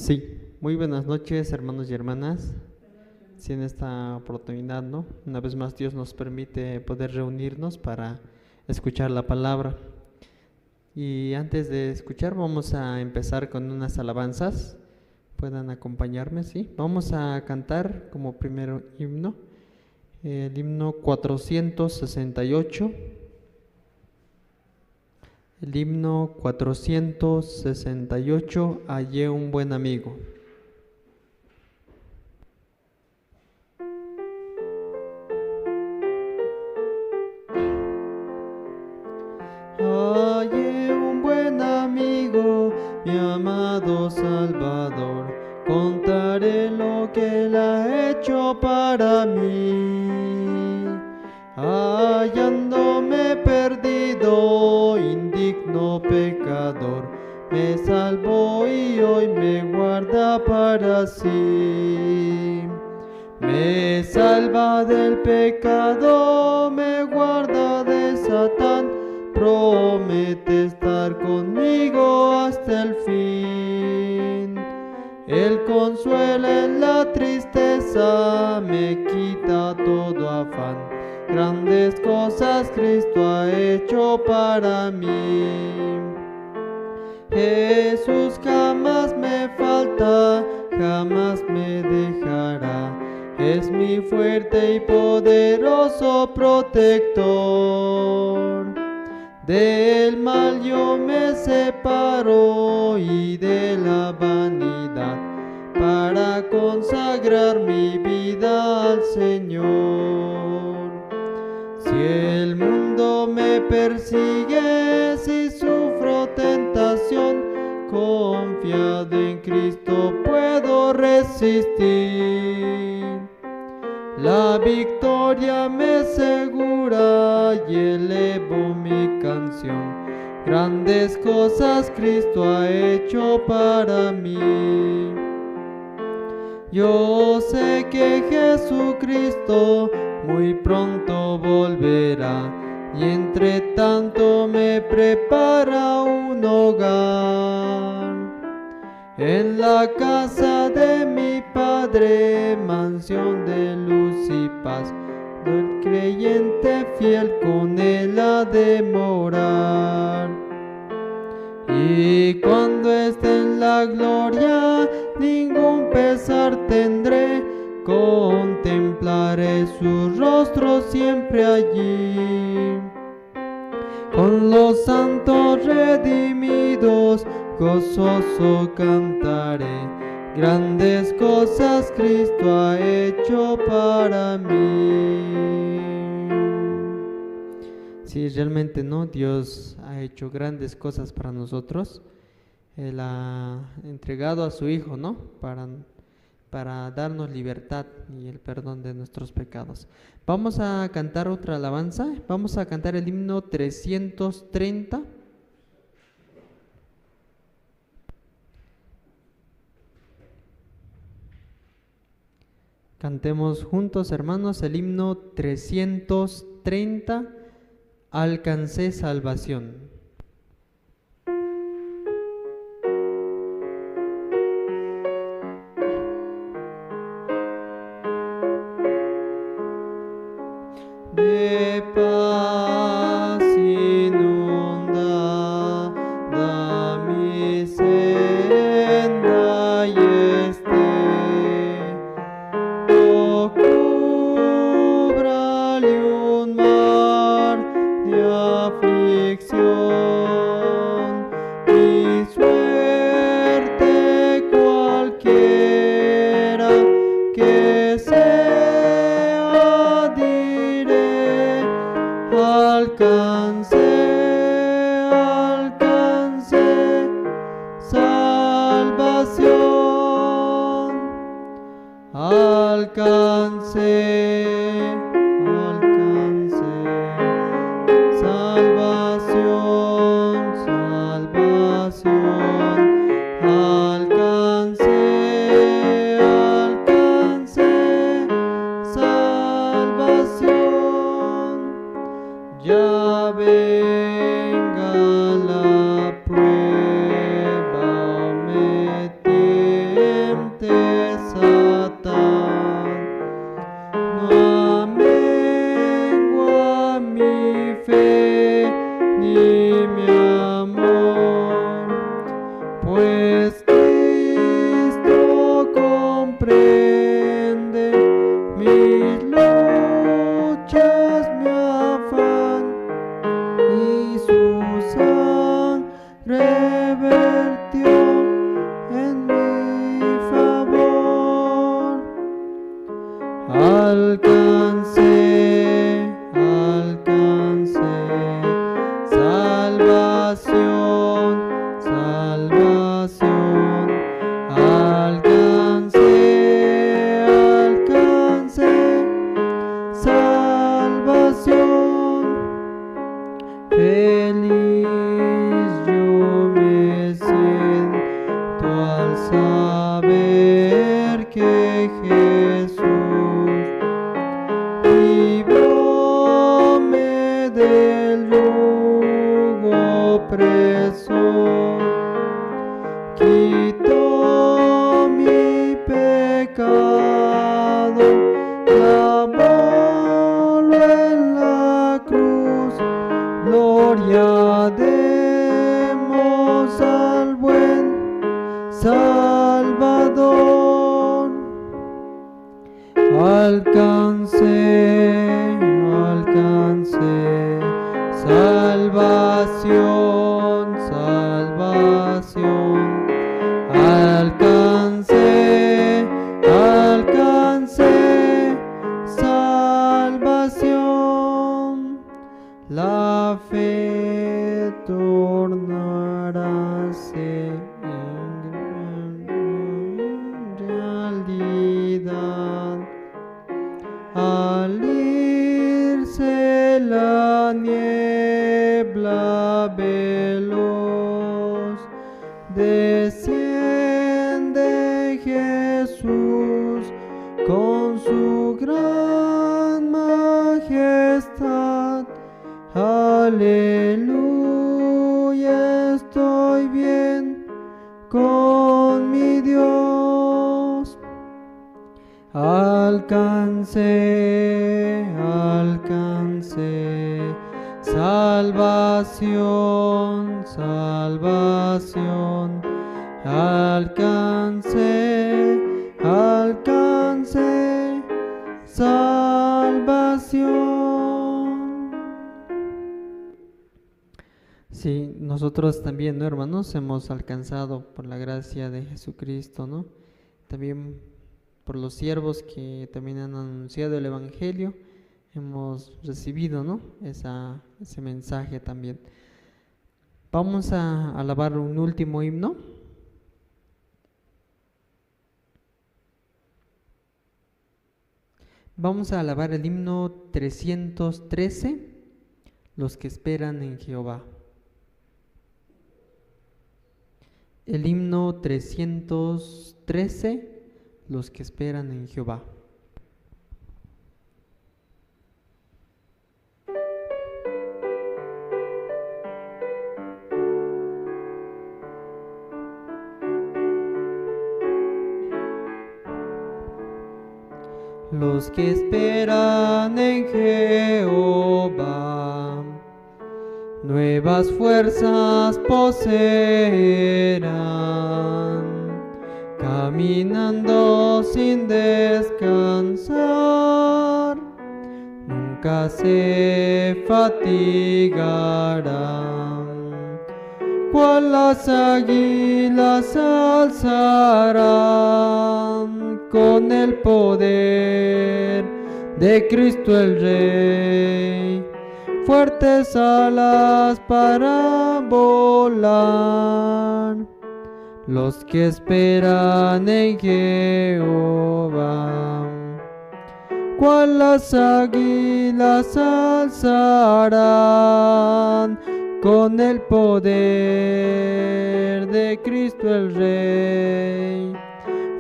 Sí, muy buenas noches, hermanos y hermanas. Sí, en esta oportunidad, ¿no? Una vez más Dios nos permite poder reunirnos para escuchar la palabra. Y antes de escuchar, vamos a empezar con unas alabanzas. Puedan acompañarme, ¿sí? Vamos a cantar como primer himno, el himno 468. El himno 468, Hallé un buen amigo. Hallé un buen amigo, mi amado Salvador, contaré lo que él ha hecho para mí. Hallándome perdido, indigno pecador, me salvó y hoy me guarda para sí. Me salva del pecado, me guarda de Satán, promete estar conmigo hasta el fin. Él consuela en la tristeza, me quita todo afán. Grandes cosas Cristo ha hecho para mí. Jesús jamás me falta, jamás me dejará. Es mi fuerte y poderoso protector. Del mal yo me separo y de la vanidad. Consagrar mi vida al Señor. Si el mundo me persigue, si sufro tentación, confiado en Cristo puedo resistir. La victoria me asegura y elevo mi canción. Grandes cosas Cristo ha hecho para mí. Yo sé que Jesucristo muy pronto volverá y entre tanto me prepara un hogar. En la casa de mi Padre, mansión de luz y paz, del creyente fiel con él ha de morar. Y cuando esté en la gloria, ningún pesar tendré, contemplaré su rostro siempre allí. Con los santos redimidos, gozoso cantaré, grandes cosas Cristo ha hecho para mí. Sí, realmente no, Dios ha hecho grandes cosas para nosotros. Él ha entregado a su Hijo, ¿no? Para darnos libertad y el perdón de nuestros pecados. Vamos a cantar otra alabanza. Vamos a cantar el himno 330. Cantemos juntos, hermanos, el himno 330, Alcancé salvación. De paz inundada mi senda y este, oh, cúbrale un mar de aflicción, mi suerte cualquiera que sea, diré, alcancé, alcancé salvación, alcancé, alcancé salvación, salvación, alcancé, alcancé salvación. Ya venga la prueba, me tiente Satán, no amengua mi fe ni mi amor, pues Cristo comprende mis luchas, mi afán, y su sangre vertió en mi favor. Alcancé, alcancé salvación, salvación, alcancé, alcancé salvación. Feliz yo me siento al saber que Jesús libróme del yugo opresor, quitó mi pecado, clavólo en la cruz. Gloria demos al buen Salvador. Alcancé, alcancé salvación, salvación, alcancé, alcancé. Jesús con su gran majestad. Aleluya, estoy bien con mi Dios. Alcancé, alcancé, salvación, salvación. Alcancé, alcancé, salvación. Sí, nosotros también, ¿no, hermanos? Hemos alcanzado por la gracia de Jesucristo, ¿no? También por los siervos que también han anunciado el Evangelio, hemos recibido, ¿no? Ese mensaje también. Vamos a alabar un último himno. Vamos a alabar el himno 313, Los que esperan en Jehová. El himno 313, Los que esperan en Jehová. Los que esperan en Jehová, nuevas fuerzas poseerán, caminando sin descansar, nunca se fatigarán. Cual las águilas alzarán con el poder de Cristo el Rey, fuertes alas para volar, los que esperan en Jehová. Cual las águilas alzarán con el poder de Cristo el Rey,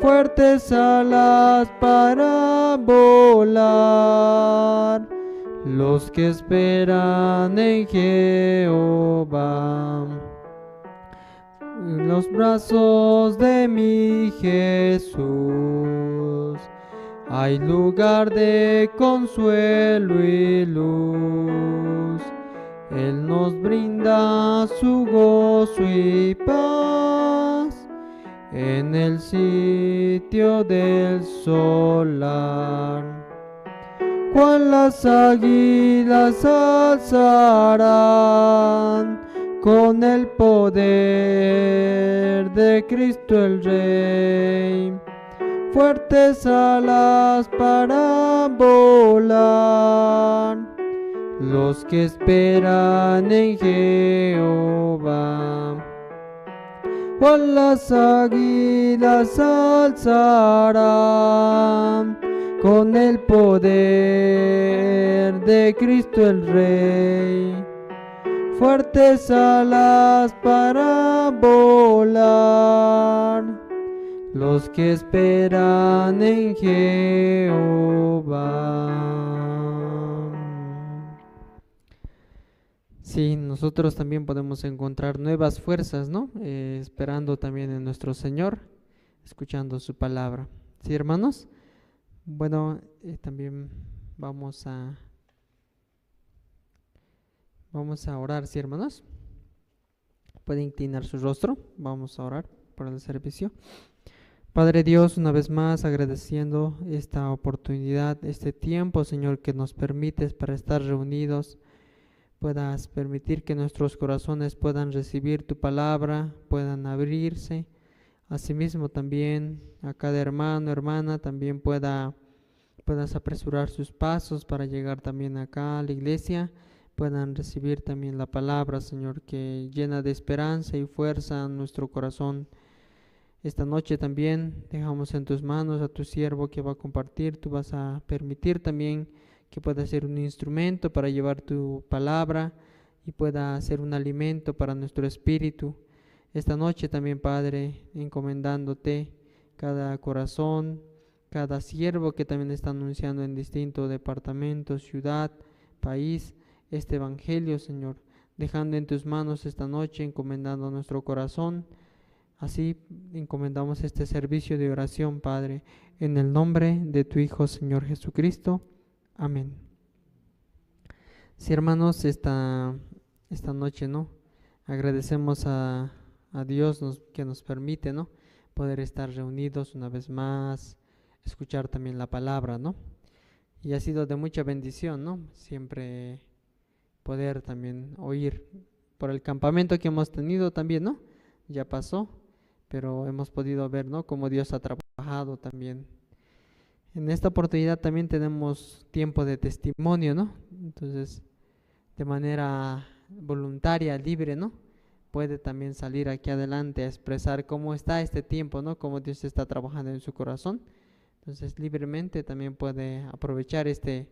fuertes alas para volar, los que esperan en Jehová. En los brazos de mi Jesús hay lugar de consuelo y luz. Él nos brinda su gozo y paz en el sitio del solar. Cual las águilas alzarán con el poder de Cristo el Rey, fuertes alas para volar, los que esperan en Jehová. Cual las águilas alzarán con el poder de Cristo el Rey, fuertes alas para volar, los que esperan en Jehová. Sí, nosotros también podemos encontrar nuevas fuerzas, ¿no? Esperando también en nuestro Señor, escuchando su palabra. ¿Sí, hermanos? Bueno, también vamos a orar, ¿sí, hermanos? Pueden inclinar su rostro, vamos a orar por el servicio. Padre Dios, una vez más agradeciendo esta oportunidad, este tiempo, Señor, que nos permites para estar reunidos. Puedas permitir que nuestros corazones puedan recibir tu palabra, puedan abrirse. Asimismo también a cada hermano, hermana, también puedas apresurar sus pasos para llegar también acá a la iglesia, puedan recibir también la palabra, Señor, que llena de esperanza y fuerza nuestro corazón. Esta noche también dejamos en tus manos a tu siervo que va a compartir. Tú vas a permitir también que pueda ser un instrumento para llevar tu palabra y pueda ser un alimento para nuestro espíritu. Esta noche también, Padre, encomendándote Cada corazón, cada siervo que también está anunciando en distintos departamentos, ciudad, país, este evangelio, Señor, dejando en tus manos esta noche, encomendando nuestro corazón. Así encomendamos este servicio de oración, Padre, en el nombre de tu Hijo, Señor Jesucristo. Amén. Sí, hermanos, esta noche, ¿no? Agradecemos a Dios que nos permite, ¿no?, poder estar reunidos una vez más, escuchar también la palabra, ¿no? Y ha sido de mucha bendición, ¿no? Siempre poder también oír por el campamento que hemos tenido también, ¿no? Ya pasó, pero hemos podido ver, ¿no?, cómo Dios ha trabajado también. En esta oportunidad también tenemos tiempo de testimonio, ¿no? Entonces, de manera voluntaria, libre, ¿no?, puede también salir aquí adelante a expresar cómo está este tiempo, ¿no?, cómo Dios está trabajando en su corazón. Entonces, libremente también puede aprovechar este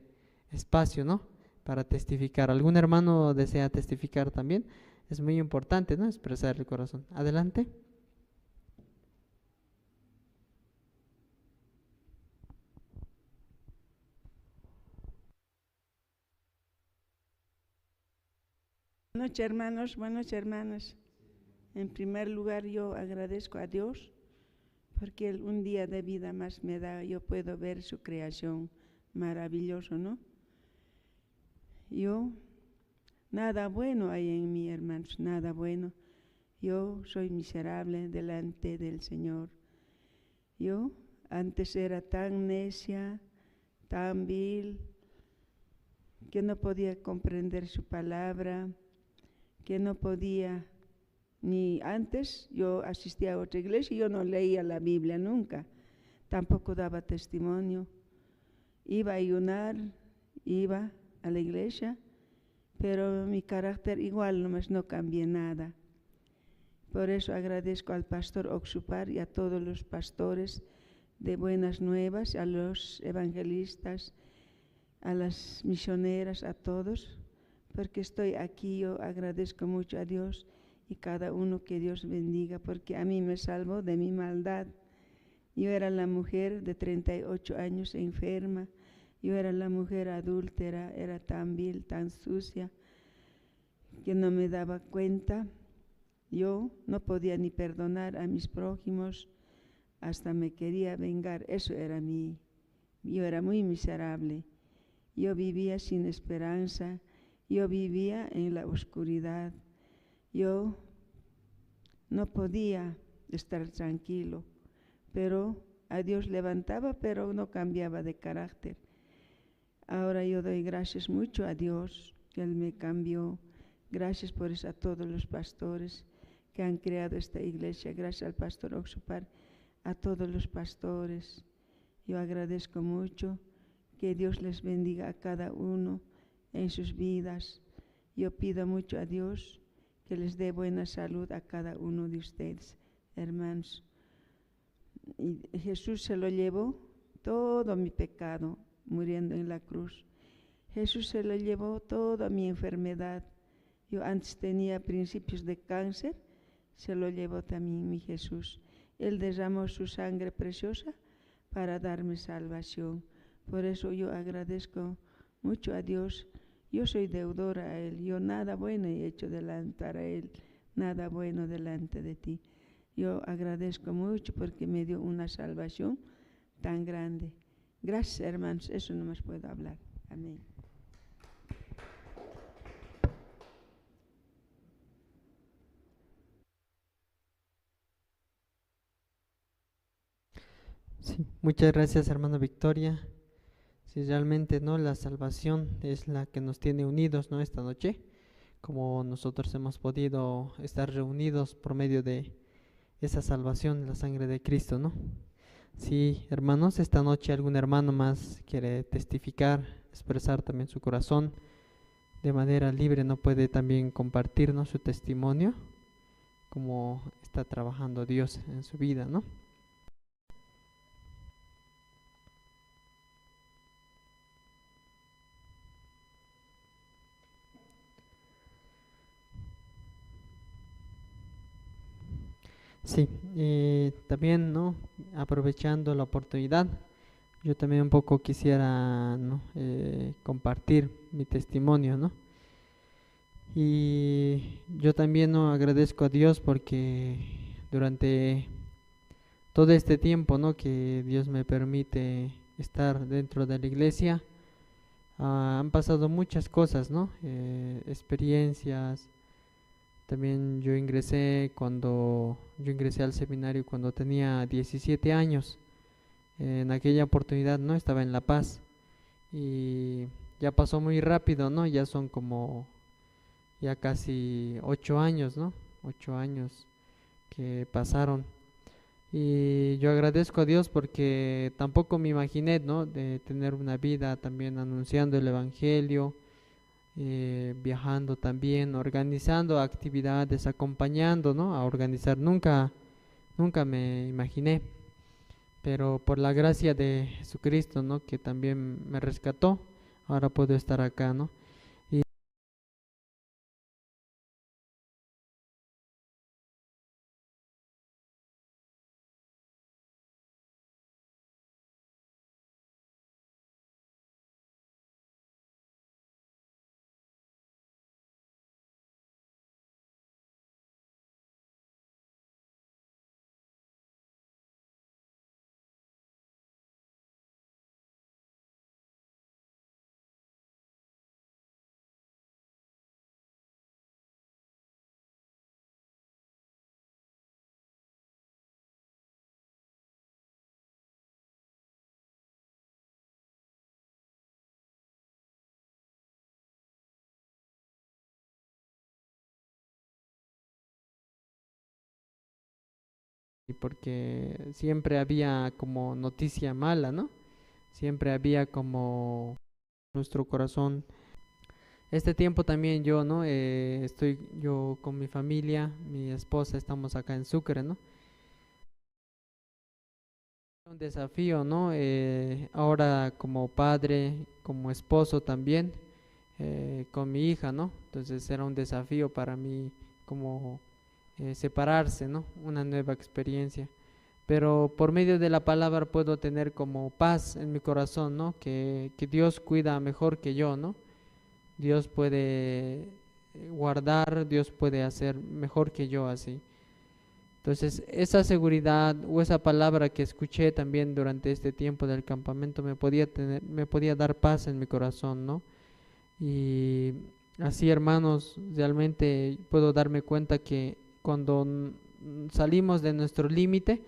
espacio, ¿no?, para testificar. ¿Algún hermano desea testificar también? Es muy importante, ¿no?, expresar el corazón. Adelante. Buenas noches, hermanos, buenas noches, hermanas. En primer lugar, yo agradezco a Dios porque Él un día de vida más me da. Yo puedo ver su creación maravilloso, ¿no? Yo, nada bueno hay en mí, hermanos, nada bueno. Yo soy miserable delante del Señor. Yo antes era tan necia, tan vil, que no podía comprender su palabra, que no podía, ni antes yo asistía a otra iglesia y yo no leía la Biblia nunca, tampoco daba testimonio. Iba a ayunar, iba a la iglesia, pero mi carácter igual, nomás no cambié nada. Por eso agradezco al pastor Oxupar y a todos los pastores de Buenas Nuevas, a los evangelistas, a las misioneras, a todos, porque estoy aquí. Yo agradezco mucho a Dios y cada uno que Dios bendiga, porque a mí me salvó de mi maldad. Yo era la mujer de 38 años enferma, yo era la mujer adúltera, era tan vil, tan sucia, que no me daba cuenta. Yo no podía ni perdonar a mis prójimos, hasta me quería vengar. Eso era mí. Yo era muy miserable. Yo vivía sin esperanza, yo vivía en la oscuridad. Yo no podía estar tranquilo, pero a Dios levantaba, pero no cambiaba de carácter. Ahora yo doy gracias mucho a Dios, que Él me cambió. Gracias por eso a todos los pastores que han creado esta iglesia. Gracias al pastor Oxupar, a todos los pastores. Yo agradezco mucho. Que Dios les bendiga a cada uno en sus vidas. Yo pido mucho a Dios que les dé buena salud a cada uno de ustedes, hermanos. Y Jesús se lo llevó todo mi pecado, muriendo en la cruz. Jesús se lo llevó toda mi enfermedad. Yo antes tenía principios de cáncer, se lo llevó también mi Jesús. Él derramó su sangre preciosa para darme salvación. Por eso yo agradezco mucho a Dios. Yo soy deudora a Él. Yo nada bueno he hecho delante a Él, nada bueno delante de ti. Yo agradezco mucho porque me dio una salvación tan grande. Gracias, hermanos. Eso no más puedo hablar. Amén. Sí, muchas gracias, hermana Victoria. Si realmente, ¿no?, la salvación es la que nos tiene unidos, ¿no?, esta noche, como nosotros hemos podido estar reunidos por medio de esa salvación, la sangre de Cristo, ¿no? Sí, hermanos, esta noche algún hermano más quiere testificar, expresar también su corazón de manera libre, ¿no? Puede también compartirnos su testimonio, cómo está trabajando Dios en su vida, ¿no? Sí, también, ¿no? Aprovechando la oportunidad, yo también un poco quisiera, ¿no? Compartir mi testimonio, ¿no? Y yo también, ¿no? Agradezco a Dios porque durante todo este tiempo, ¿no? Que Dios me permite estar dentro de la iglesia, han pasado muchas cosas, ¿no? Experiencias. También yo ingresé al seminario cuando tenía 17 años. En aquella oportunidad, ¿no? Estaba en La Paz y ya pasó muy rápido, ¿no? Ya son como ya casi 8 años, ¿no? 8 años que pasaron. Y yo agradezco a Dios porque tampoco me imaginé, ¿no? De tener una vida también anunciando el Evangelio, viajando también, organizando actividades, acompañando, ¿no? A organizar. Nunca, nunca me imaginé, pero por la gracia de Jesucristo, ¿no? Que también me rescató, ahora puedo estar acá, ¿no? Y porque siempre había como noticia mala, ¿no? Siempre había como nuestro corazón. Este tiempo también yo, ¿no? Estoy yo con mi familia, mi esposa, estamos acá en Sucre, ¿no? Un desafío, ¿no? Ahora como padre, como esposo también, con mi hija, ¿no? Entonces era un desafío para mí como separarse, ¿no? Una nueva experiencia. Pero por medio de la palabra puedo tener como paz en mi corazón, ¿no? Que Dios cuida mejor que yo, ¿no? Dios puede guardar, Dios puede hacer mejor que yo así. Entonces, esa seguridad o esa palabra que escuché también durante este tiempo del campamento me podía dar paz en mi corazón, ¿no? Y así, hermanos, realmente puedo darme cuenta que cuando salimos de nuestro límite,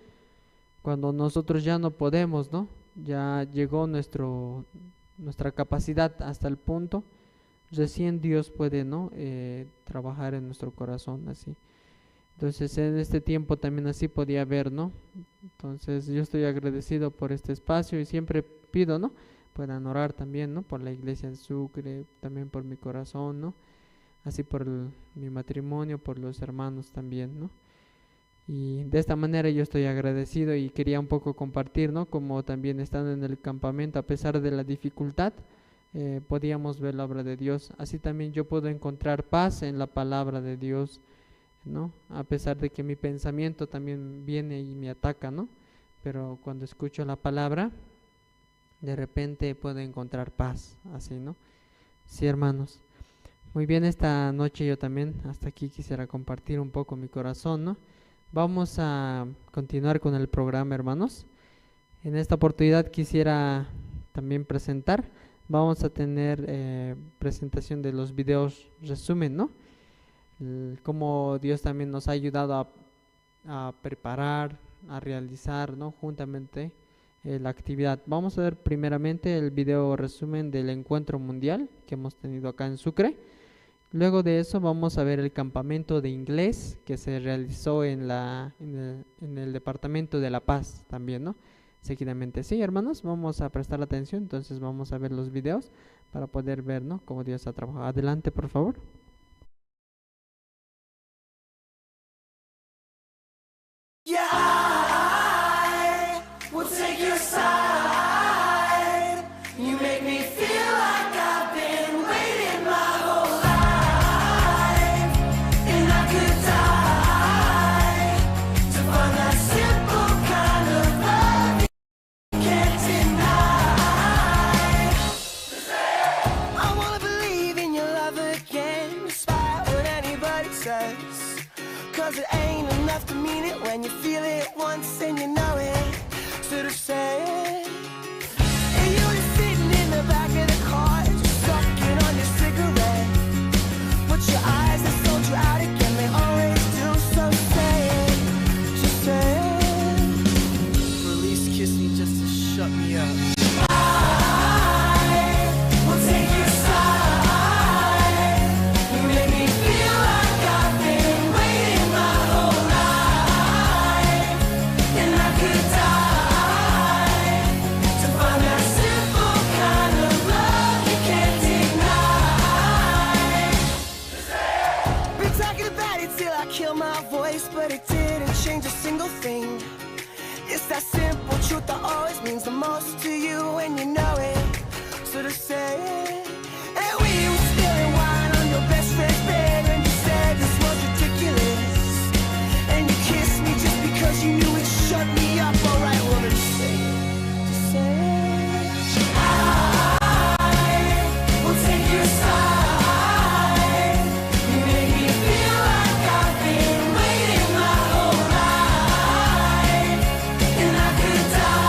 cuando nosotros ya no podemos, ¿no? Ya llegó nuestra capacidad hasta el punto, recién Dios puede, ¿no? Trabajar en nuestro corazón así. Entonces en este tiempo también así podía ver, ¿no? Entonces yo estoy agradecido por este espacio y siempre pido, ¿no? Puedan orar también, ¿no? Por la iglesia de Sucre, también por mi corazón, ¿no? Así por mi matrimonio, por los hermanos también, ¿no? Y de esta manera yo estoy agradecido y quería un poco compartir, ¿no? Como también estando en el campamento, a pesar de la dificultad, podíamos ver la obra de Dios. Así también yo puedo encontrar paz en la palabra de Dios, ¿no? A pesar de que mi pensamiento también viene y me ataca, ¿no? Pero cuando escucho la palabra, de repente puedo encontrar paz, así, ¿no? Sí, hermanos. Muy bien, esta noche yo también hasta aquí quisiera compartir un poco mi corazón, ¿no? Vamos a continuar con el programa, hermanos. En esta oportunidad quisiera también presentar, vamos a tener presentación de los videos resumen, ¿no? Cómo Dios también nos ha ayudado a preparar, a realizar, ¿no? Juntamente la actividad. Vamos a ver primeramente el video resumen del encuentro mundial que hemos tenido acá en Sucre. Luego de eso vamos a ver el campamento de inglés que se realizó en el departamento de La Paz también, ¿no? Seguidamente. Sí, hermanos, vamos a prestar atención, entonces vamos a ver los videos para poder ver, ¿no? Cómo Dios ha trabajado. Adelante, por favor. Yeah, I will take your side. You make me feel like I've been waiting my whole life, and I could die to say it. And you were sitting in the back of the car, just sucking on your cigarette. But your eyes have sold you out again, they always do. So say it, just say it. Or at least kiss me just to shut me up. I will take your side. You make me feel like I've been waiting my whole life, and I could die to find that simple kind of love you can't deny. Been talking about it till I kill my voice, but it didn't change a single thing. It's that simple truth that always means the most to you, and you know it. So to say it. And we were spilling wine on your best friend's bed, and you said this was ridiculous. And you kissed me just because you knew it shut me up. Alright, woman, say it. Just say it. I will take your side. You make me feel like I've been waiting my whole life, and I could die.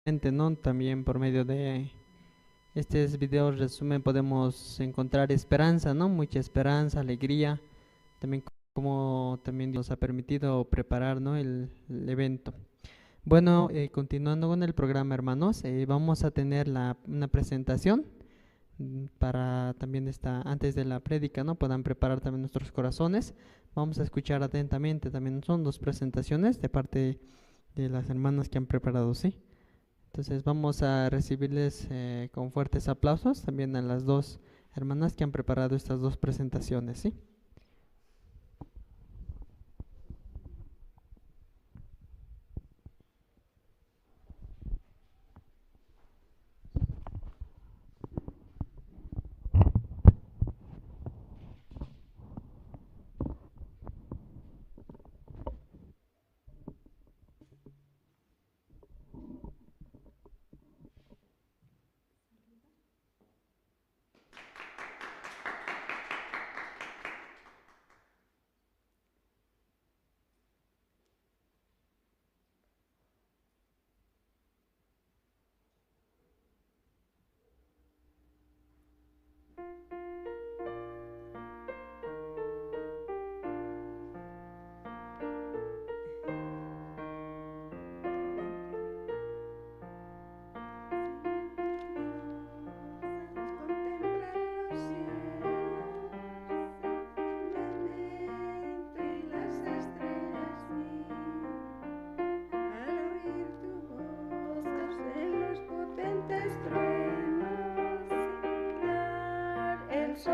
¿No? También por medio de este video resumen podemos encontrar esperanza, ¿no? Mucha esperanza, alegría, también como también Dios nos ha permitido preparar, ¿no? El evento. Bueno, continuando con el programa, hermanos, vamos a tener una presentación para también esta, antes de la prédica, ¿no? Puedan preparar también nuestros corazones. Vamos a escuchar atentamente, también son dos presentaciones de parte de las hermanas que han preparado, ¿sí? Entonces vamos a recibirles con fuertes aplausos también a las dos hermanas que han preparado estas dos presentaciones, ¿sí? El sol.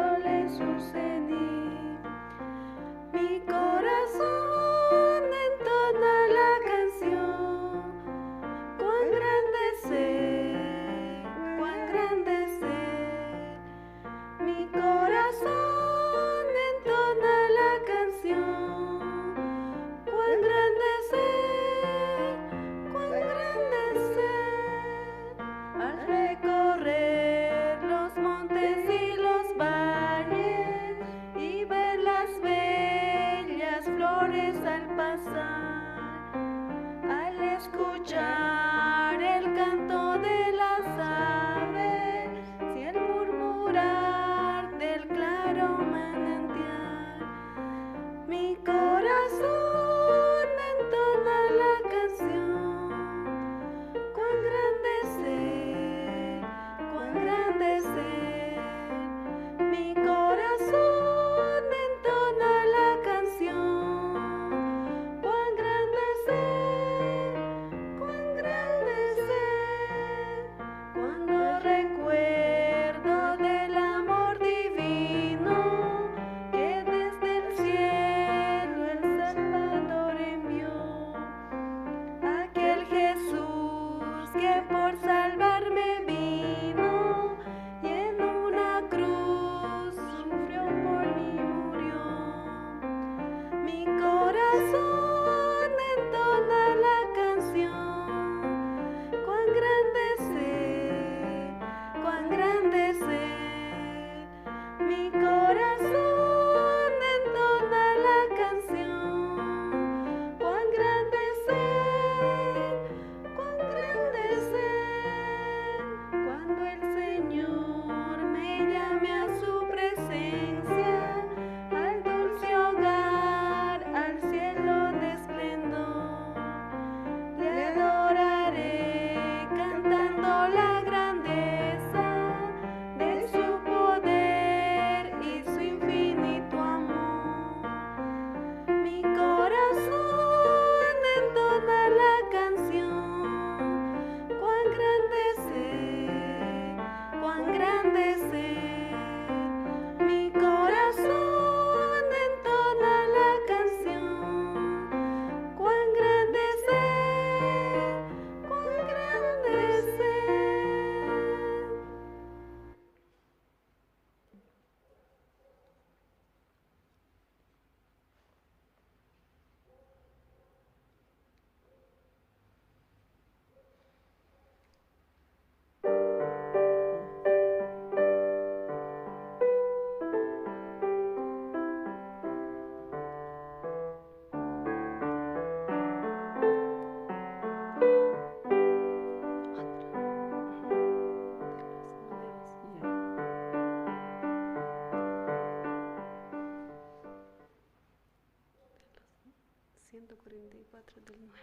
34 del nuevo.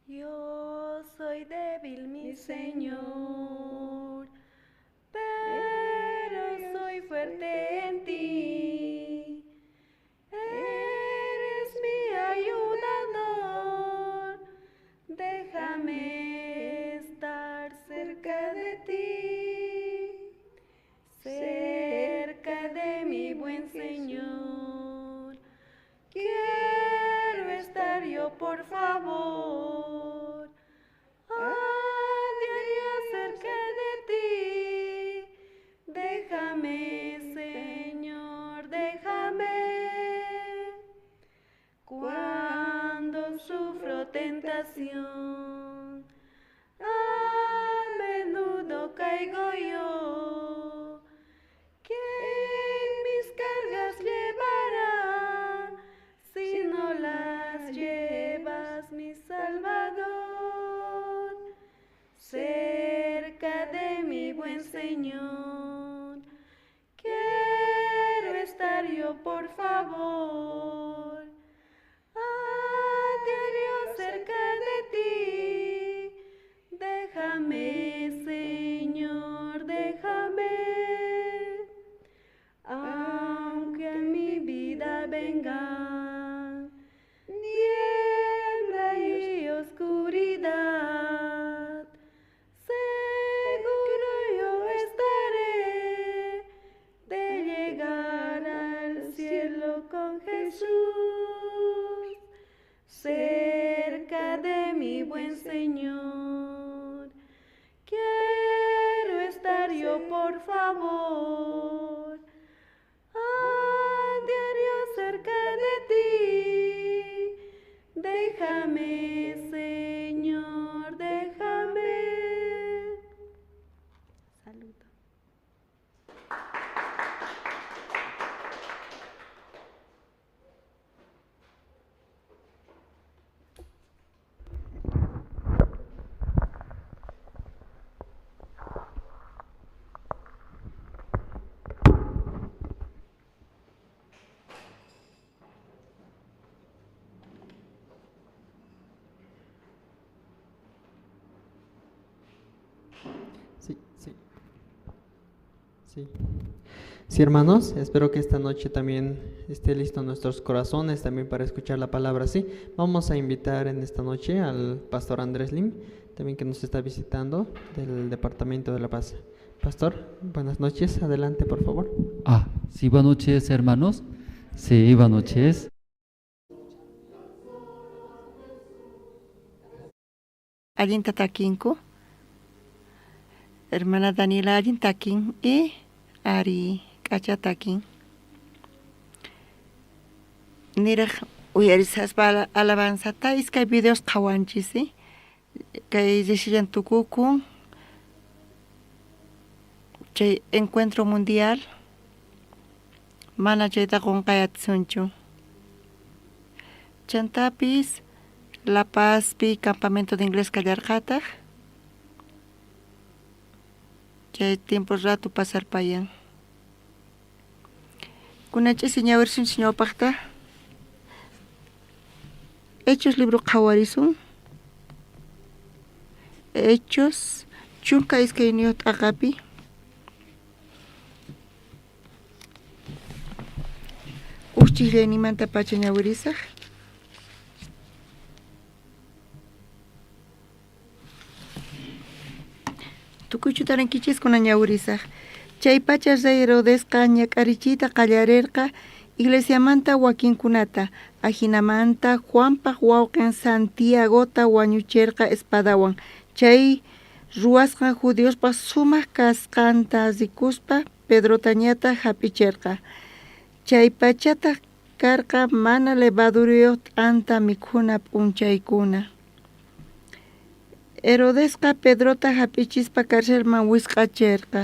Yo soy débil, mi Señor, pero soy fuerte en ti. Eres mi ayudador, déjame estar cerca de ti, cerca de mi buen Señor. Quiero estar yo, por favor, a diario cerca de ti. Déjame, Señor, déjame. Cuando sufro tentación, a menudo caigo yo. ¿Quién mis cargas llevará si no las llevas, mi Salvador? Cerca de mi buen Señor, quiero estar yo, por favor. A diario cerca de ti, déjame, Señor, déjame. Aunque en mi vida venga niebla y oscuridad, seguro yo estaré de llegar al cielo con Jesús, cerca de mi buen Señor. Quiero estar yo, por favor, a diario cerca de ti. Déjame, Señor, déjame. Saludo. Sí, sí. Sí. Sí, hermanos, espero que esta noche también esté listo nuestros corazones también para escuchar la palabra. Sí, vamos a invitar en esta noche al pastor Andrés Lim, también que nos está visitando del Departamento de La Paz. Pastor, buenas noches, adelante por favor. Ah, sí, buenas noches, hermanos. Sí, buenas noches. Allinta takinku. Hermana Daniela allin takin y ari k'acha takin. Niraj uyarisaspa alabanzata iskay videos qhawanchis, ¿sí? Kay rishillan tukukun chay encuentro mundial mana chayta qunqayatisunchu. Chantapis La Pazpi campamento de inglés kallarqataq. Chay tiempo rato pasarpayan. Kunan ch'isi ñawirisunchis ñawpaqta. Hechos libro qhawarisun. Hechos 12 t'aqapi. Uj chijllayninmantapacha ñawirisaj. Tukuychu tarinkichis kunan ñawirisaj. Chaypacha rey Herodesqa ñak'arichiyta qallarerqa iglesiamanta wakinkunata, ajinamanta Juanpaj wawqen Santiagota wañucherqa espadawan. Chay ruwasqan judiospaj sumaj kasqanta rikuspa, Pedrotañataj jap'icherqa. Chaypachataj Karqa mana levadurayoj t'anta mikhuna p'unchaykuna. Herodesqa Pedrota jap'ichispa carcelman wisq'acherqa.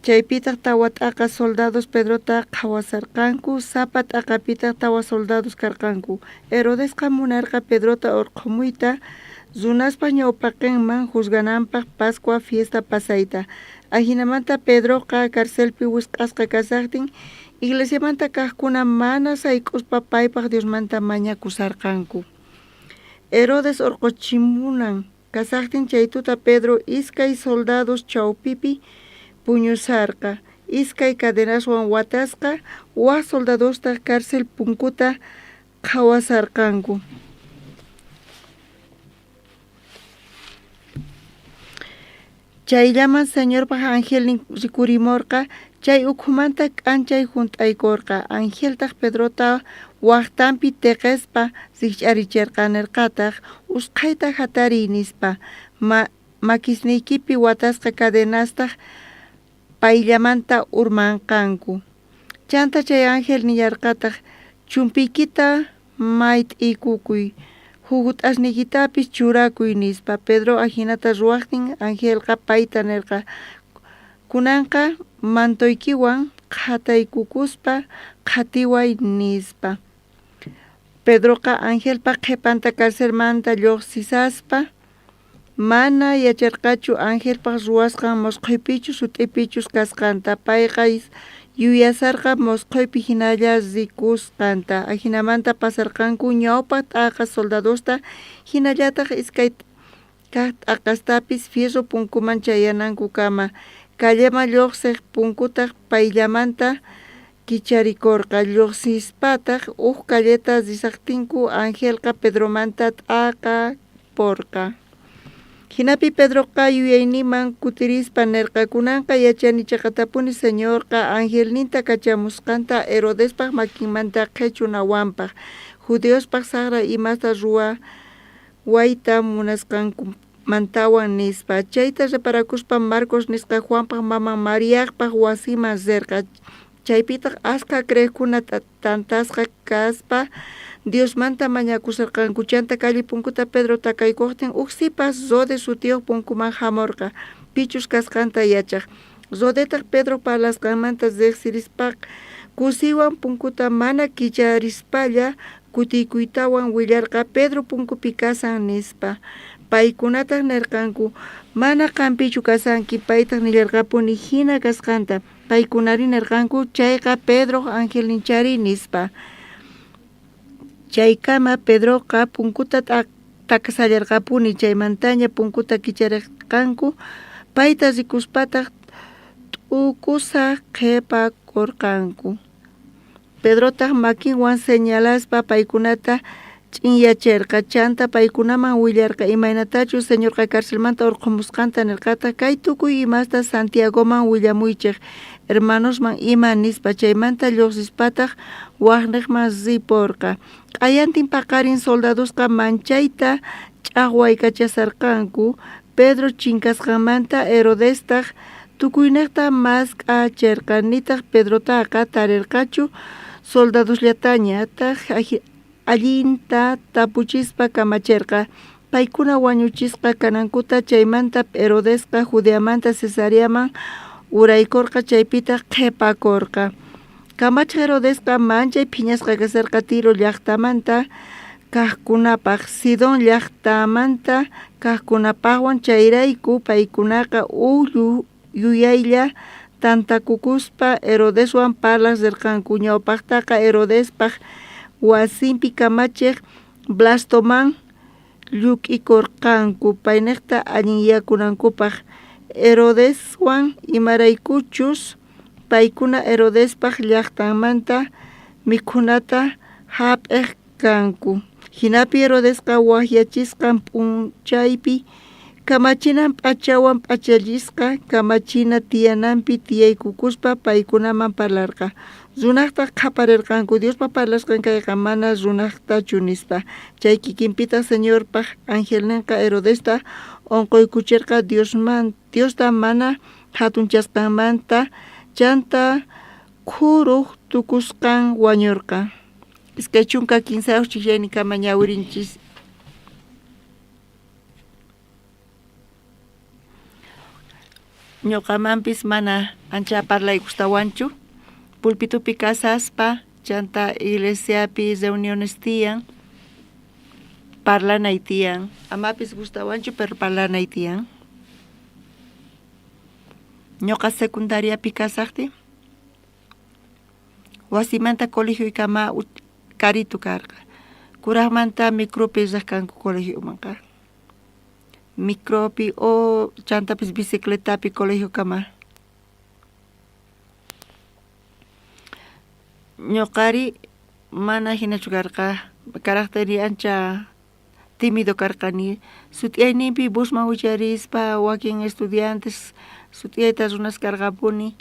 Chaypitaj tawa t'aqa soldados Pedrota qhawasharqanku, sapa t'aqapitaj tawa soldados karqanku. Herodesqa munarqa Pedrota orqhomuyta runaspa ñawpaqenman juzgananpaj Pascua fiesta pasayta. Ajinamanta Pedroqa carcelpi wisq'asqa kashajtin, iglesiamanta kajkuna mana sayk'uspa paypaj Diosmanta mañakusharqanku. Herodes orqhochimunan kashajtin chay tuta Pedro iskay soldados chawpipi puñusharqa, iskay cadenaswan watasqa, waj soldadostaj cárcel punkuta qhawasharqanku. Chayllaman Señorpaj angelnin rikhurimorqa, chay ukhumanta k'anchay junt'aykorqa. Angeltaj Pedrota wajtanpi teqespa rijch'aricherqa, nerqataj: Usqhayta jatariy, nispa. Makisniykipi watasqa cadenastaj payllamanta urmanqanku. Chanta chay ángel nillarqataj: Chumpiykita mayt'iykukuy, jukut'asniykitapis churakuy, nispa. Pedro ajinata ruwajtin, angelqa payta nerqa: Kunanqa mantoykiwan qhataykukuspa qhatiway, nispa. Pedroqa angelpa qhepanta carcelmanta llojsishaspa, mana yacharqachu angelpaj ruwasqan mosqoypichus sut'ipichus kasqanta. Payqa yuyasharqa mosqoypi jinalla rikusqanta. Ajinamanta pasarqanku ñawpaj t'aqa soldadosta, jinallataj iskay kaj t'aqastapis fierro punkuman chayanankukama. Calleman llojsej punkutaj payllamanta kicharikorqa. Llojsispataj uj calleta rishajtinku, angelqa Pedromanta t'aqaporqa. Jinapi Pedroqa yuyayninman kutirispa nerqa: Kunanqa yachani cheqatapuni Señorqa angelninta kachamusqanta Herodespaj makinmanta qhechunawanpaj, judiospaj sajra imasta ruwawayta munasqankumantawan, nispa. Chayta reparakuspa Marcos nisqa Juanpaj maman Mariajpaj wasinman rerqa. Chaypitaj ashkha creejkuna tantasqa kaspa Diosmanta mañakusharqanku. Chanta calle punkuta Pedro takaykojtin, uj sipas Rode sutiyoj punkuman jamorqa, pichus kasqanta yachaj. Rodetaj Pedro parlasqanmanta rejsirispa, kusiywan punkuta mana kicharispalla kutiykuytawan willarqa: Pedro punkupi kashan, nispa. Paykunataj nerqanku: Mana qanpichu kashanki. Paytaj nillarqapuni jina kasqanta. Paykunarí nerqanku: Chayqa Pedroj angelninchari, nispa. Chaykama Pedroqa punkuta takashallarqapuni. Chaymantaña punkuta kicharerqanku, payta rikuspataj t'ukusaj qhepakorqanku. Pedrotaj makinwan señalaspa paykunata ch'inyacherqa. Chanta paykunaman willarqa imaynatachus Señorqa carcelmanta orqhomusqanta. Nerqataj: Kay tukuy imasta Santiagoman willamuychej, hermanosman ima, nispa. Chaymanta llojsispataj wajnejman riporqa. Q'ayantin paqarin soldadosqa manchayta ch'ajwaykachasharqanku Pedro chinkasqanmanta. Herodestaj tukuynejta mask'acherqa, nitaj Pedrotaqa tarerqachu. Soldadosllatañataj allinta tapuchispa kamacherqa paykuna wañuchisqa kanankuta. Chaymanta Herodesqa Judeamanta Cesareaman uraykorqa, chaypitaj qhepakorqa. Kamachej Herodesqa manchay phiñasqa kasharqa Tiro llajtamanta kajkunapaj, Sidón llajtamanta kajkunapajwan. Chayrayku paykunaqa uj yuyaylla tantakukuspa Herodeswan parlaj rerqanku. Ñawpajtaqa Herodespaj wasinpi kamachej Blastoman lluk'ikorqanku, paynejta allinyakunankupaj Herodeswan, imaraykuchus paykuna Herodespaj llajtanmanta mikhunata jap'ej kanku. Jinapi Herodesqa wajyachisqan p'unchaypi kamachinan p'achawan p'achallisqa kamachina tiyananpi tiyaykukuspa paykunaman parlarqa. Runastaj qhaparerqanku: Diospa parlasqan kayqa, mana runajtachu, nispa. Chay kikinpitaj Señorpaj angelnenqa Herodesta onqoykucherqa Diosta mana jatunchasqanmanta. Chanta Khuruj tukusqan wañorqa. 23 chijyayninkama ñawirinchis. Ñuqamanpis mana ancha parlay gustawanchu. Pulpitupi kasaspa chanta iglesiapi reuniones tiyan parlanay tiyan. Amapis gustawanchu pero parlanay tiyan. Ñuqa secundariapi kasaqtiy wasimanta colegioykama karitu karqa. Kuraqmanta micropi riq kanku colegiomanqa. Micropi o chantapis bicicletapi colegiokama. Ñuqari mana jinachu karqa, caracterniy ancha tímido karqani, sut'iyayninpi busman wicharispa wakin estudiantes sut'iyayta runas karqapuni,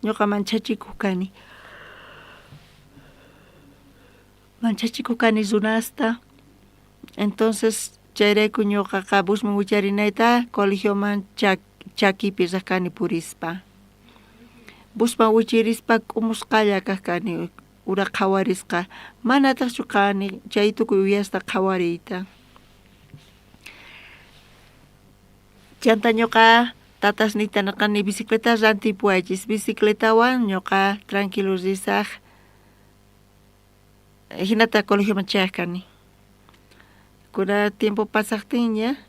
ñuqa manchachikuq kani. Manchachikuq kani runasta, entonces chayrayku ñuqaqa busman wicharinayta colegioman chakipi riq kani purispa. Busman wichirispa k'umusqalla kaq kani, ura qhawarisqa, manataqchu qani chay tukuy uyasta qhawariyta. Chanta ñuqa tatasniyta nirqani bicicleta rantipuwaychis, bicicletawan ñuqa tranquilo risaq, jinata colegioman chayaq kani. Kuna tiempo pasaqtinña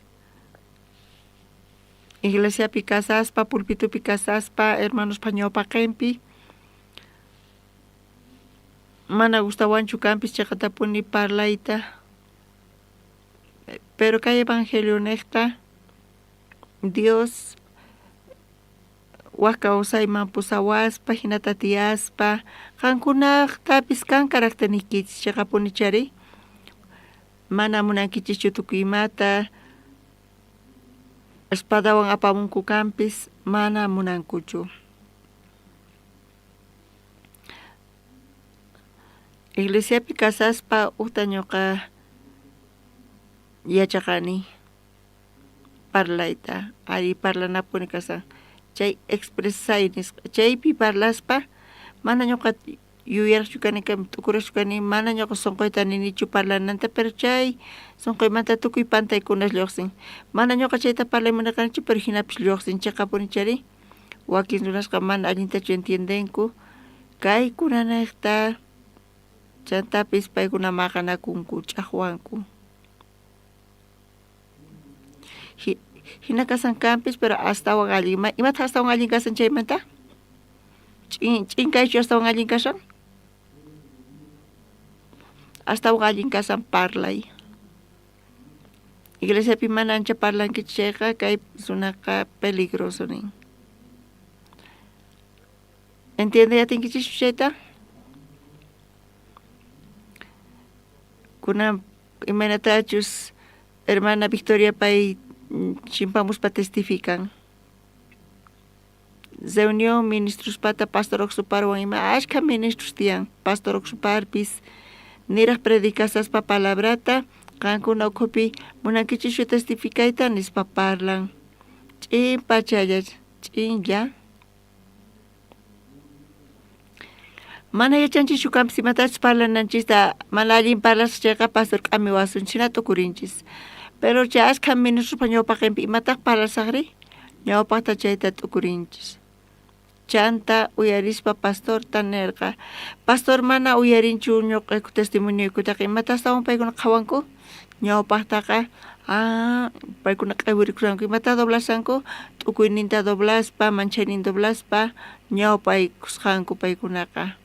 iglesiapi kasaspa, pulpitupi kasaspa, hermanospa ñawpaqenpi mana gustawanchu kanpis cheqatapuni parlayta, pero kay evangelionejta Dios waj kawsayman pusawaspa jinata tiyaspa qankunajtapis kan caracterniykichis cheqapuni chari mana munankichischu tukuy imata espadawan apamunku kanpis mana munankuchu. Iglesiapi kasaspa ujta ñuqa yachaqani parlayta, ari parlanapuni kasan chay expresay nisqa chaypi parlaspa mana ñuqa yuyaraqchu kani t'ukuraqchu kani mana ñuqa sunquyta ninichu parlananta pero chay sunquymanta tukuy pantaykunas lluqsin mana ñuqa chayta parlay munarqanichu pero jinapis lluqsin cheqapuni chayri wakin runasqa mana allintachu entiendenku kaykunanejta chantapis paykuna maqanakunku ch'ajwanku. Jina kasan kanpis pero astawan allin imataq astawan allin kasan chaymanta? Ch'in ch'in kaychu astawan allin kasan? Astawan allin kasan parlay. Iglesiapi mana ancha parlankichu chayqa kay runaqa peligroso nin. Entiende atinkichischu chayta? Kunan imaynatachus hermana Victoria pay chimpamuspa testifican. Reunión ministrospata pastor Oxuparwan ima ashkha ministros tiyan pastor Oxuparpis niraj predicasaspa palabrata qankuna ukhupi munankichischu testificayta nispa parlan ch'in pachalla ch'inlla. Mana yachanchischu kanpis imatachus parlananchista mana allin parlasqa chayqa pastor k'amiwasun chhina t'ukurinchis. Pero chay ashkha ministrospa ñawpaqenpi imataq parlasaqri ñawpaqta chayta t'ukurinchis. Chanta uyarispa pastorta nerqa, pastor mana uyarinchu ñuqayku testimonioykutaqa imata astawan paykuna qhawanku ñawpaqtaqa paykuna q'iwirikushanku imata doblashanku t'ukuyninta doblaspa manchaynin doblaspa ñawpaykusqanku paykunaqa.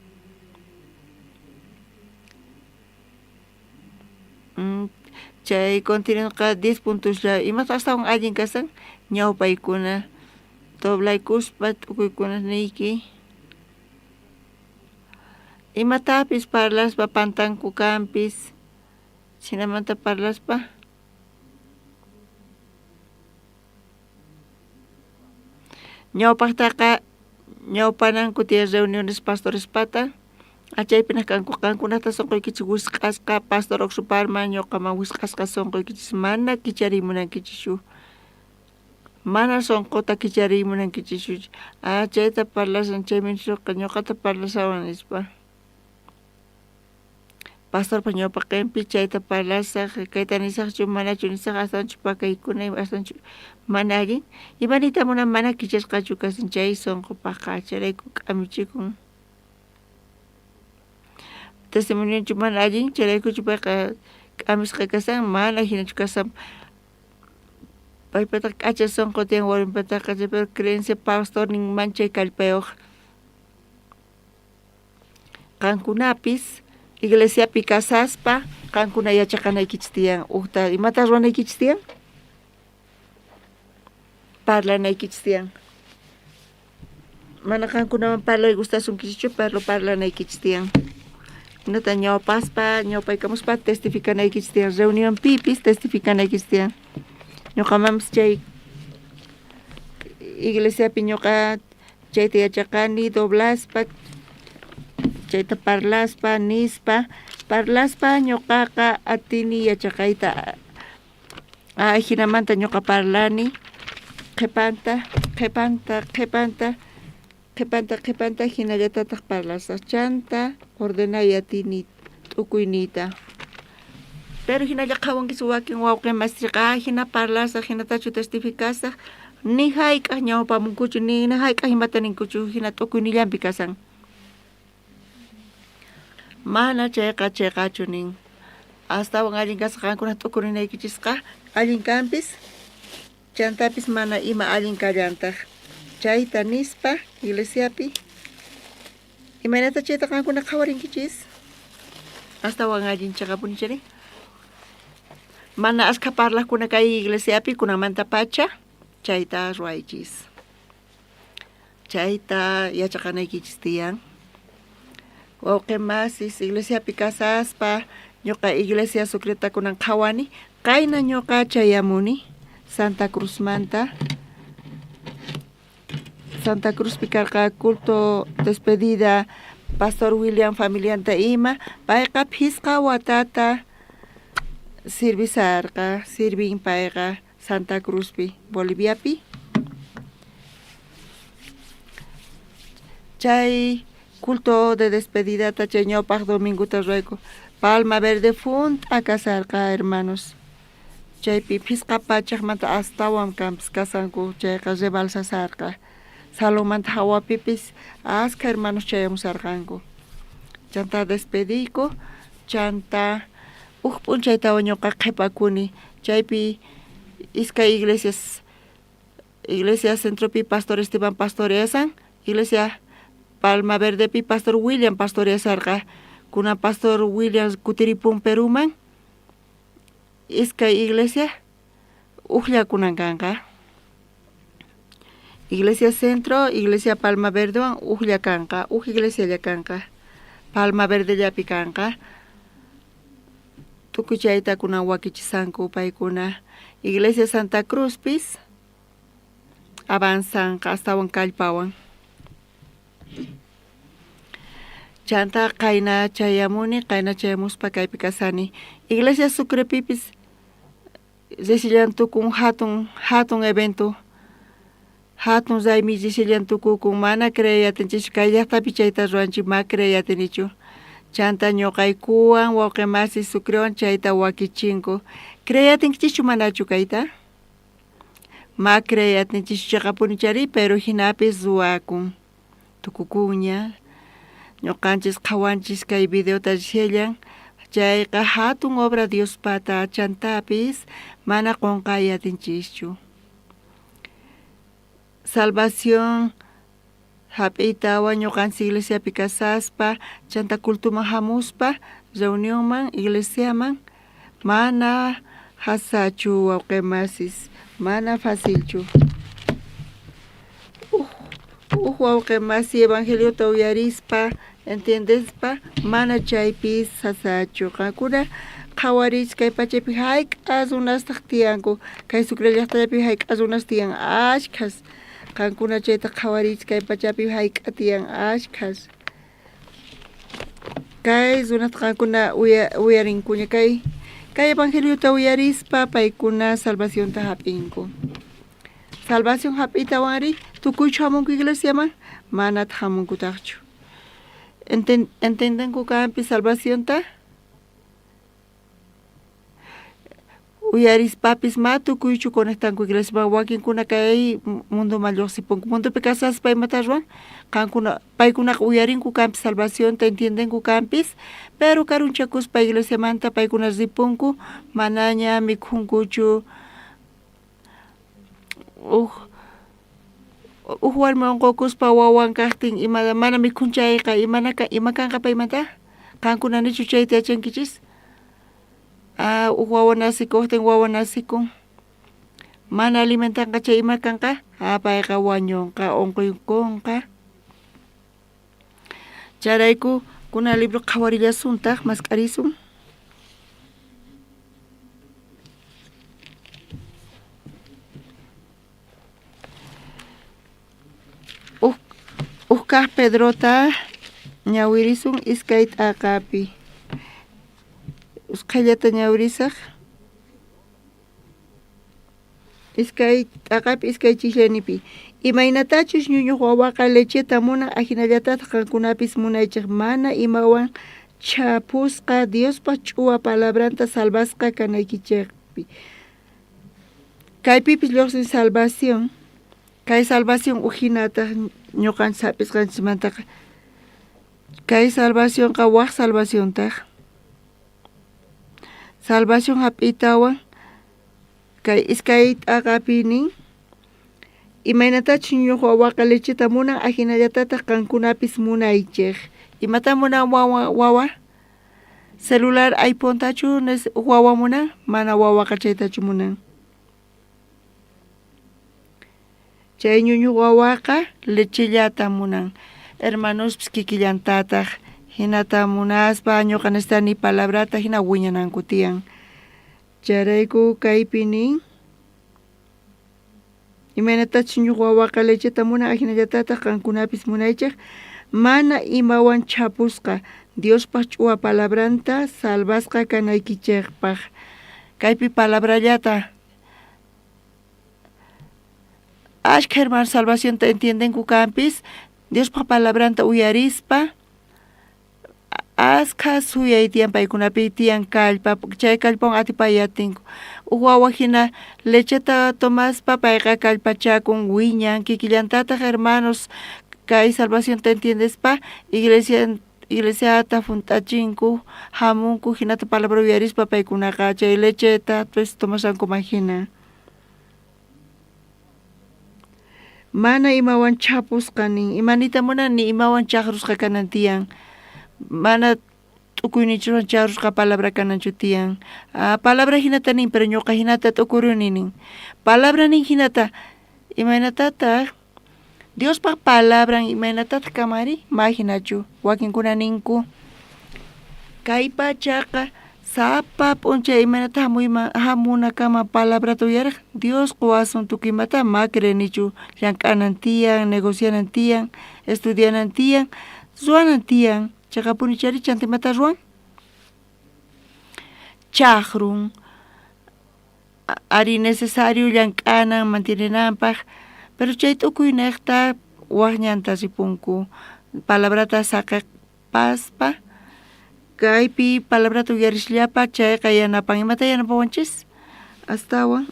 Chay contenidoqa 10 puntoslla imataq astawan allin kasan ñawpaykuna doblaykuspa t'ukuykunasniyki imatapis parlaspa pantanku kanpis jinamanta parlaspa ñawpaqtaqa ñawpananku tiyan reuniones pastorespata chaypinaj kanku qankunata sunquykichis wisq'asqa pastor Oxuparman ñuqaman wisq'asqa sunquykichis mana kichariy munankichischu. Mana sonqota kichariy munankichischu. Ah, chayta parlashan chay ministroqa ñuqata parlashawan nispa. Pastorpa ñawpaqenpi chayta parlasaj, kayta nisajchu manachu nisaj, astawanchu pakaykunay, astawanchu mana allin. Ima niyta munan mana kichasqachu kasan chay sonqopaqqa, chayrayku k'amichikun. Testimonionchu mana allin, chayraykuchu payqa k'amisqa kasan, mana jinachu kasan. Paypataqa k'acha sonqo tiyan, warminpataqa, pero creencia pastornin manchay kallpayoj. Qankunapis iglesiapi kasaspa qankuna yachaqanaykichis tiyan ujta imata ruwanaykichis tiyan? Parlanaykichis tiyan. Mana qankunaman parlay gustasunkichikchu, pero parlanaykichis tiyan. Kunata ñawpaspa, ñawpaykamuspa testificanaykichis tiyan, reunionpipis testificanaykichis tiyan. Ñuqamanpis chay iglesiapi ñuqa chayta yachaqani doblaspa, chayta parlaspa, nispa, parlaspa ñuqaqa atini yachaqayta. Ajinamanta ñuqa parlani qhepanta, qhepanta, qhepanta, qhepanta, qhepanta jinallatataq parlasaq. Chanta ordenay atini t'ukuyniyta. Pero jinalla qhawankis wakin wawqi masriqa jina parlasaq, jinatachu testificasaq, ni jayk'aq ñawpamunkuchu, ni jayk'aq imata ninkuchu, jina t'ukuynillanpi kasan. Mana chayqa cheqachu nin. Astawan allin kasqa qankuna t'ukurinaykichisqa allin kanpis, chantapis mana ima allin kallantaq. Chayta nispa iglesiapi, imaynata chayta qankuna qhawarinkichis? Astawan allin cheqapuni chari. Mana askha parlaqkuna kay iglesiapi kunanmantapacha chayta ruwaychis. Chayta yachaqanaykichis tiyan. Wawqi masis iglesiapi kasaspa ñuqa iglesia Sucreta kunan qhawani, qayna ñuqa chayamuni Santa Cruzmanta. Santa Cruzpi karqa culto despedida Pastor William familianta ima, payqa phisqa watata sirvisarqa, sirvin payqa Santa Cruzpi, Boliviapi. Chay culto de despedidata chay ñawpaq domingota ruwayku. Palma Verde junt'a kasarqa, hermanos. Chaypi phisqa pachajmanta astawan kanpis kasanku, chayqa rebalsasarqa. Salonmanta hawapipis askha hermanos chayamusarqanku. Chanta despediyku, chanta uj p'unchaytawan ñuqa qhepakuni. Chaypi iskay iglesias, iglesia centropi Pastor Esteban pastoreasan, iglesia Palma Verdepi Pastor William pastoreasarqa. Kunan Pastor William kutiripun Peruman, iskay iglesia ujlla kunan kanqa. Iglesia Centro, Iglesia Palma Verdewan ujlla kanqa, uj iglesialla kanqa, Palma Verdellapi kanqa. Tukuy chayta kunan wakichisanku paykuna. Iglesia Santa Cruzpis avanzanqa astawan kallpawan. Chanta qayna chayamuni, qayna chayamuspa kaypi kasani. Iglesia Sucrepipis risillan tukun hatun hatun evento, hatun raymi risillan tukukun, mana creey atinchischu kay llaqtapi chayta ruwanchik, ma creey atinichu. Chanta ñuqaykuwan wawqi masi Sucrewan chayta wakichinku. Creey atinkichischu manachu kayta? Ma creey atinchischu cheqapuni chari, pero jinapis ruwakun. Tukukunña. Ñuqanchis qhawanchis kay videota rishellan, chayqa hatun obra Diospata, chantapis mana qonqay atinchischu. Salvación hap'iytawan ñuqanchis iglesiapi kasaspa, chanta cultuman hamuspa, reunionman, iglesiaman, mana jasachu wawqi masis, mana facilchu. Uj wawqi masi evangeliota uyarispa, entiendespa, mana chaypis sasachu. Qankuna qhawariychis kay pachapi hayk'a runastaq tiyanku, kay Sucre llaqtallapi hayk'a runas tiyan, ashkhas. Qankuna chayta qhawariychis kay pachapi hayk'a tiyan, ashkhas. Kay runasta qankuna uyarinkuña, kay kay evangeliota uyarispa paykuna salvacionta hap'inku. Salvación hap'iytawanri tukuychu hamunku iglesiaman? Manataq hamunkutaqchu. Entendenku kanpis salvacionta? Uyarispapis ma tukuychu conectanku iglesiaman, wakinkuna kay mundoman lluqsipunku. Mundopi kasaspa imata ruwan? Qankuna paykunaqa uyarinku kanpis salvacionta, entiendenku kanpis, pero karunchakuspa iglesiamanta paykuna ripunku, manaña mikhunkuchu. Uj warmi unqukuspa wawan kaqtin ima mana mikhun chayqa ima kanqa paymanta? Qankuna nichu chayta yachankichis? Uj wawa nacikuqtin wawa nacikun, mana alimentanqa chay ima kanqa? Payqa wañunqa, unquykunqa. Chayrayku kuna libro qhawarillasuntaq, mask'arisun. Uj kaq Pedrota ñawirisun iskay t'aqapi. Usqhayllata ñawirisaq. Iskay t'aqapi, iskay chijllanipi. Imaynatachus ñuñuq wawaqa lecheta munan, ajinallatataq qankunapis munaychej mana imawan chhapusqa Diospa ch'uwa palabranta salvasqa kanaykichejpi. Kaypipis lluqsin salvación. Kay salvación ujinataq ñuqanchis hap'isqanchismantaqa. Kay salvacionqa waj salvaciontaq. Salvación hap'iytawan kay iskay t'aqapi nin, imaynatachus ñuñuq wawaqa lecheta munan, ajinallatataq qankunapis munaychej. Imata munan wawa? Celular iPhone-tachu wawa munan? Mana wawaqa chaytachu munan. Chay ñuñuq wawaqa lechellata munan. Hermanospis kikillantataq hinata munaspa ñuqa necesitani palabrata hina wiñananku tiyan. Chayrayku kaypi nin, imaynatachus ñuñuq wawaqa lecheta munan, ajinallatataq qankunapis munaychej mana imawan chhapusqa Diospaj ch'uwa palabranta salvasqa kanaykichejpaj. Kaypi palabrallata ashkha hermanos salvacionta entiendenku kanpis, Diospaj palabranta uyarispa askha suyay tiyan paykunapi tiyan kallpa, chay kallpawan atipay atinku. Uj wawa hina lecheta tomaspa payqa kallpachakun, wiñan, kikillantataq hermanos kay salvacionta entiendespa iglesiata junt'achinku, hamunku, hinata palabra uyarispa paykunaqa chay lecheta pues tomashankuman hina. Mana imawan chhapusqa nin, imanita munan ni imawan chaqrusqa kanan tiyan. Mana t'ukuyninchikwan chaqrusqa palabra kananchu tiyan. Palabra hinata nin, pero ñuqa hinata t'ukuruni nin. Palabra nin hinata, imaynatataq Diospaj palabran imaynatataq kamari? Ma hinachu. Wakinkuna ninku, kay pachaqa sapa p'unchay imaynata hamunakama palabrata uyariq, Dios quwasun tukuy imata, ma creenichu. Llank'anan tiyan, negocianan tiyan, estudianan tiyan, ruwanan tiyan. Chayqapuni chayri chanta imata ruwan? Chaqrun. Ari necesario llank'anan mantienenanpaj, pero chay t'ukuynejta waj ñanta ripunku. Palabrata saqepaspa, kaypi palabrata uyarisllapa chayqa yanapan. Imata yanapawanchis? Astawan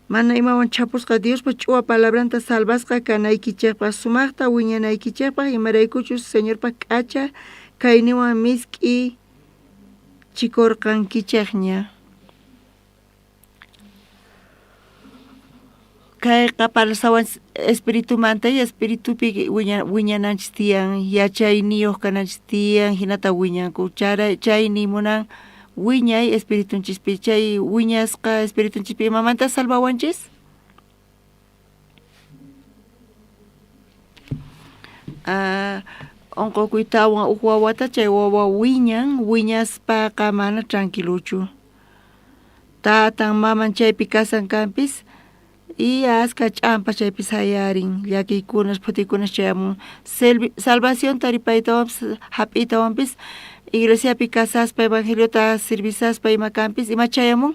mana imawan chhapusqa Diospa ch'uwa palabranta salvasqa kanaykichejpaj, sumajta wiñanaykichejpaj, imaraykuchus Señorpa k'acha kayninwan misk'i chikorqankichejña. Kayqa parlasawan espiritumanta y espiritupi wiñananchis tiyan, yachayniyoj kananchis tiyan, hinata wiñanku. Chay nimunan wiñay espiritunchispi, chay wiñasqa espiritunchispi imamanta salvawanchis? Unqukuytawan uj wawata chay wawa wiñan, wiñaspaqa mana tranquilochu. Tatan maman chaypi kasan kanpis y askha ch'ampa chaypi sayarin, llakiykunas phutiykunas chayamun. Salvación taripaytawanpis hap'iytawanpis iglesiapi kasaspa evangeliota servisaspa ima kanpis ima chayamun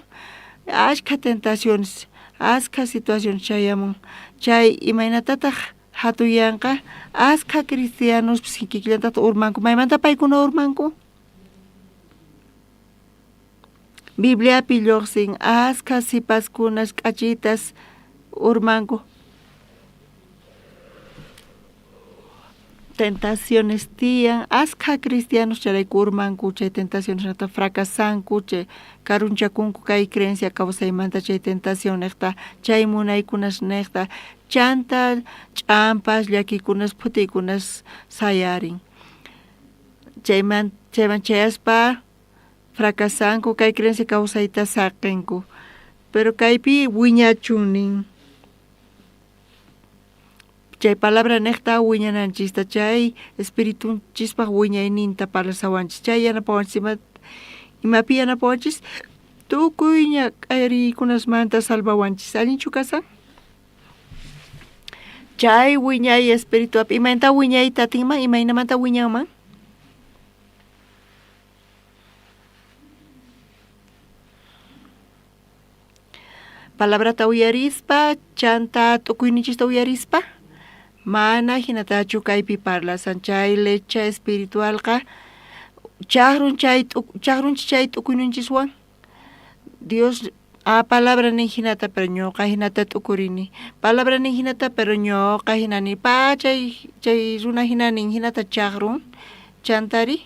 Ashkha tentaciones, ashkha situaciones chayamun. Chay imaynatataj jatunyanqa? Ashkha cristianospis kikillantataq urmanku. Maymanta paykuna urmanku? Bibliapi lluqsin ashkha sipaskunas k'achitas urmanku. Tentaciones tiyan, ashkha cristianos chayrayku urmanku chay tentaciones niqta fracasanku, chay karunchakunku kay creencia kawsaymanta chay tentación niqta, chay munaykunas niqta, chanta ch'ampas, llakikunas, phutiykunas sayarin. Chayman chayman chayaspa fracasanku, kay creencia kawsayta saqinku. Pero kaypi wiñachun nin. Chay palabra niqta wiñananchista, chay espiritunchispaq wiñayninta parlasawanchis, chay yanapawanchis ima imapi yanapawanchis tukuy ñak'ariykunasmanta salvawanchis. Allinchu kasan? Chay wiñay espirituapi imaynata wiñayta atinman, imaynamanta wiñanman? Palabrata uyarispa, chanta t'ukuyninchista uyarispa, mana jinatachu kaypi parlasan chay lecha espiritualqa chajrun chay chajrunchis chay t'ukuyninchiswan. Dios a palabra nin jinata pero ñuqa jinata t'ukurini, palabra nin jinata pero ñuqa jina nin, pa chay chay runa jina nin jinata chajrun, chantari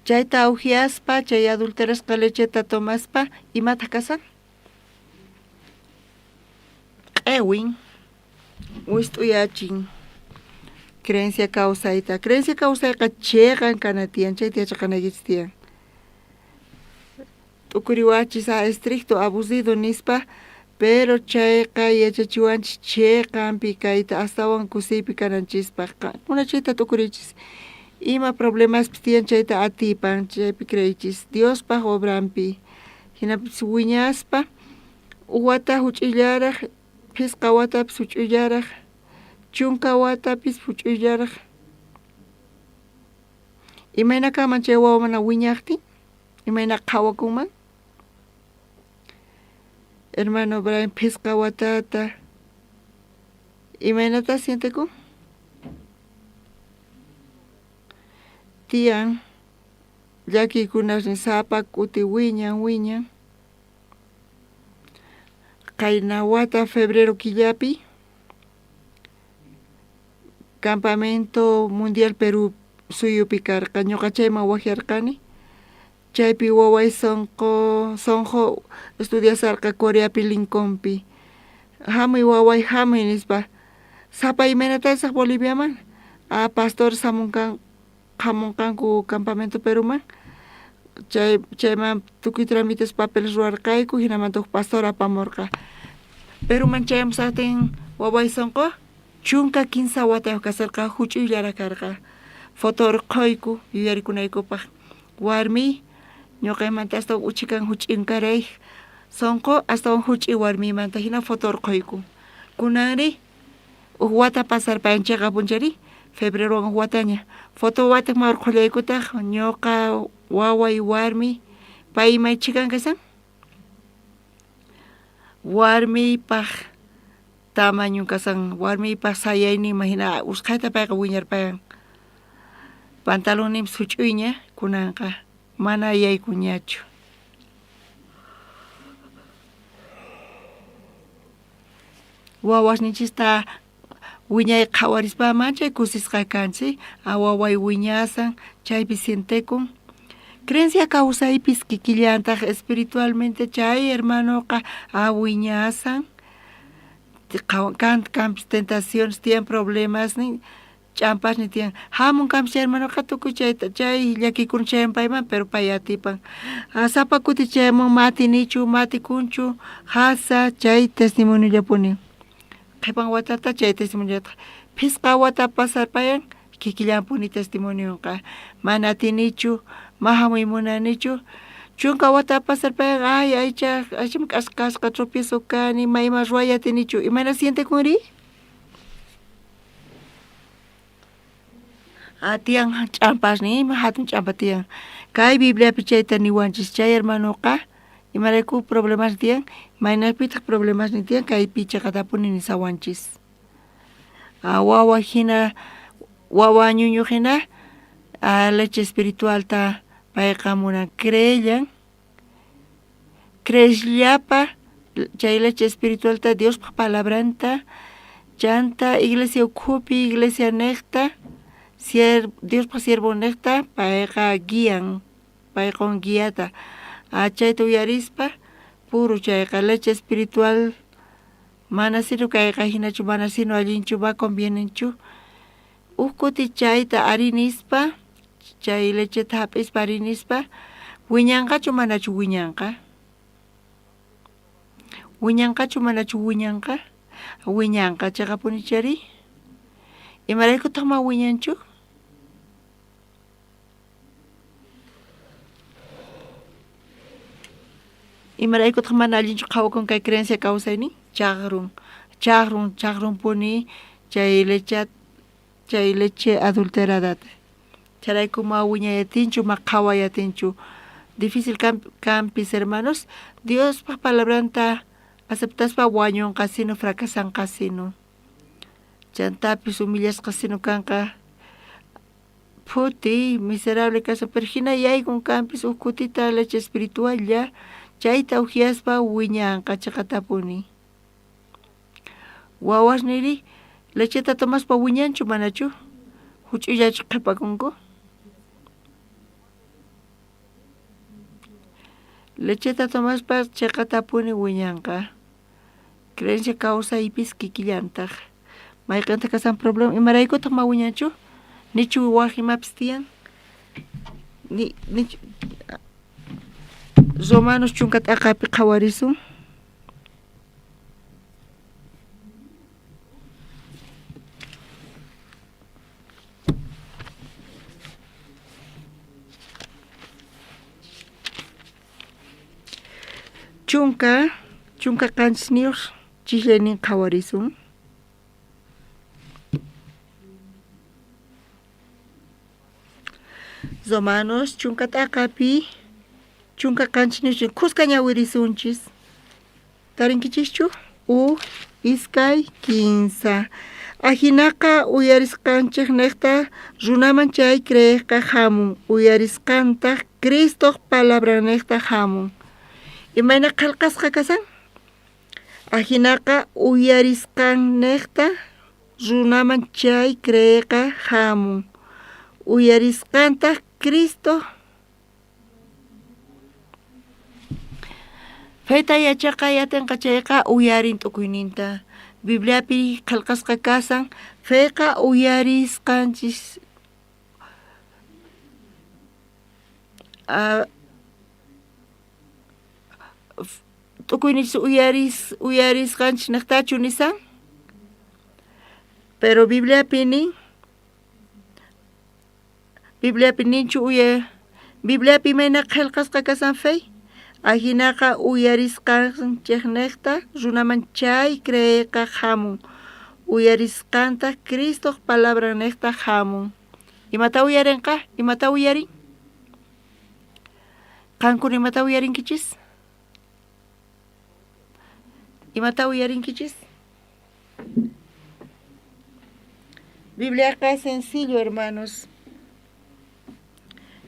chayta ujiaspa, chay adulterasqa lecheta tomaspa, imataq kasan? Q'ewin, wist'uyachin creencia kawsayta. Creencia kawsayqa chiqan kana tiyan, chayta yachaqanaykichis tiyan. T'ukuriwachis a estricto, aburrido nispa, pero chayqa yachachiwanchis chiqanpi kayta astawan kusiypi kananchispaq. Qamkuna chayta t'ukurichis. Ima problemaspis tiyan chayta atipan, chaypi creeychis Diospaq obranpi. Jinapis wiñaspa uj wata juch'uyllaraj, phisqa watapis juch'uyllaraj, chunka watapis juch'uyllaraj. Imayna kanman chay wawa mana wiñaqtin? Imayna qhawakunman? Hermano Brian phisqa watata imaynata sientekun? Tiyan llakiykunasnin sapa kuti wiñan wiñan. Qayna wata febrero killapi campamento mundial Perú suyupi karqa, ñuqa chayman wajyarqani. Chaypi waway sonqo sonqo estudiasarqa Coreapi Lincolnpi. Hamuy waway hamuy nispa. Sapa imaynata risaq Boliviaman? A pastores hamunkan hamunqanku campamento Peruman. Chay chayman tukuy trámites papeles ruwarqayku hinamanta huk pastor apamurqa. Peruman chayamusaqtin waway sonqo 13 watayuq kasarqa, huch'uyllaraq karqa. Foto urqhuyku yuyarikunaykupaq. Warmiy ñuqaymanta astawan uchikan huch'inkaray sonqo astawan huch'i warmiymanta hina foto urqhuyku. Kunanri uj wata pasarpayan chayqa punchari febrerowan uj wataña. Foto wataqman urqhullaykutaq ñuqa waway warmi pay may chhikan kasan? Warmiypaq tamañon kasan, warmiypaq sayayninman hina usqhayta payqa wiñarpayan. Pantalonninpis huch'uyña kunanqa mana yaykunñachu. Wawasninchista wiñay qhawarispa manchay kusisqa kanchik, a waway wiñasan chaypi sientekun. Creencia kawsaypis kikillantaq espiritualmente chay hermanoqa a wiñasan, kan kanpis tentaciones tiyan problemasnin ch'ampasnin tiyan. Hamun kanpis chay hermanoqa tukuy chayta chay llakikuna chayan payman pero pay atipan. Sapa kuti chayamun ma atinichu ma atikunchu jasa chay testimoniollapuni. Qhipan watata chay testimoniollataj phisqa wata pasarpayan kikillanpuni testimonionqa. Mana atinichu, ma hamuy munanichu. Chunka wata pasarpayan ay aycha aycham k'askasqa tropiezo kani ma ima ruway atinichu. Imayna sientekunri? A tiyan ch'ampasnin, ima hatun ch'ampa tiyan. Kay Bibliapi chayta niwanchis chay hermanoqa Imarayku problemas tiyan? Maynapitaq problemasnin tiyan? Kaypi cheqatapuni nisawanchis. Wawa hina, wawa ñuñu hina, leche espiritualta payqa munan creellan, creesllapa chay leche espiritualta Diospaj palabranta, chanta iglesia ukhupi, iglesia nejta, Diospaj siervo nejta payqa guian, payqa guiata. Chayta uyarispa puro chayqa leche espiritual mana sino kayqa hinachu, mana sino allinchu, va convienenchu. Uj kuti chayta ari nispa, chay lecheta hap'ispa ari nispa, wiñanqachu manachu wiñanqa? Wiñanqachu manachu wiñanqa? Wiñanqa chaqapunichari. Imaraykutaq ma wiñanchu? Imaraykutaq mana allinchu qhawakun kay creencia kawsaynin? Chaqrun, chaqrun, chaqrunpuni chay leche, chay leche adulteradata. Chayrayku ma wiñayatinchu, ma qhawayatinchu. Difícil kanpis hermanos, Diospaj palabranta aceptaspa wañunqa sino fracasanqa sino. Chantapis humillasqa sino kanqa. Phuti, miserable kaspa, pero hina yaykun kanpis uj kutita leche espiritual chayta ujiaspa wiñanqa chaqatapuni. Wawas niri lecheta tomaspa wiñanchu manachu? Huch'uyllachu qhipakunku? Lecheta tomaspa chaqatapuni wiñanqa. Creencia kawsaypis kikillantaq. Mayqinta kasan problema, imaraykutaq ma wiñanchu? Nichu waj imapis tiyan? Ni, nichu Romanos chunka t'aqapi qhawarisun. Chunka, chunka qanchisniyuq chislaynin qhawarisun. Romanos chunka t'aqapi chunka qanchisniyuq khuska ñawirisunchis. Tarinkichischu? Uj, iskay, kinsa. Ajinaqa uyarisqanchiknejta runaman chay creejqa hamun, uyarisqantaq Cristoq palabrannejta hamun. Imayna qhelqasqa kasan? Ajinaqa uyarisqannejta runaman chay creeqa hamun, uyarisqantaq Cristo. Feta yachaqa yatinqa chayqa uyarin t'ukuyninta. Bibliapi qhelqasqa kasan, feqa uyarisqanchis t'ukuyninchis uyaris uyarisqanchis niqtachu nisan? Pero Bibliapi nin, Bibliapi ninchu uya Bibliapi imayna qhelqasqa kasan fe? Ajinaqa uyarisqanchiknejta runaman chay creeyqa hamun, uyarisqantaq Cristoq palabrannejta hamun. Imata uyarinqa? Imata uyarin? Qankuna imata uyarinkichis? Imata uyarinkichis? Bibliaqa sencillo, hermanos.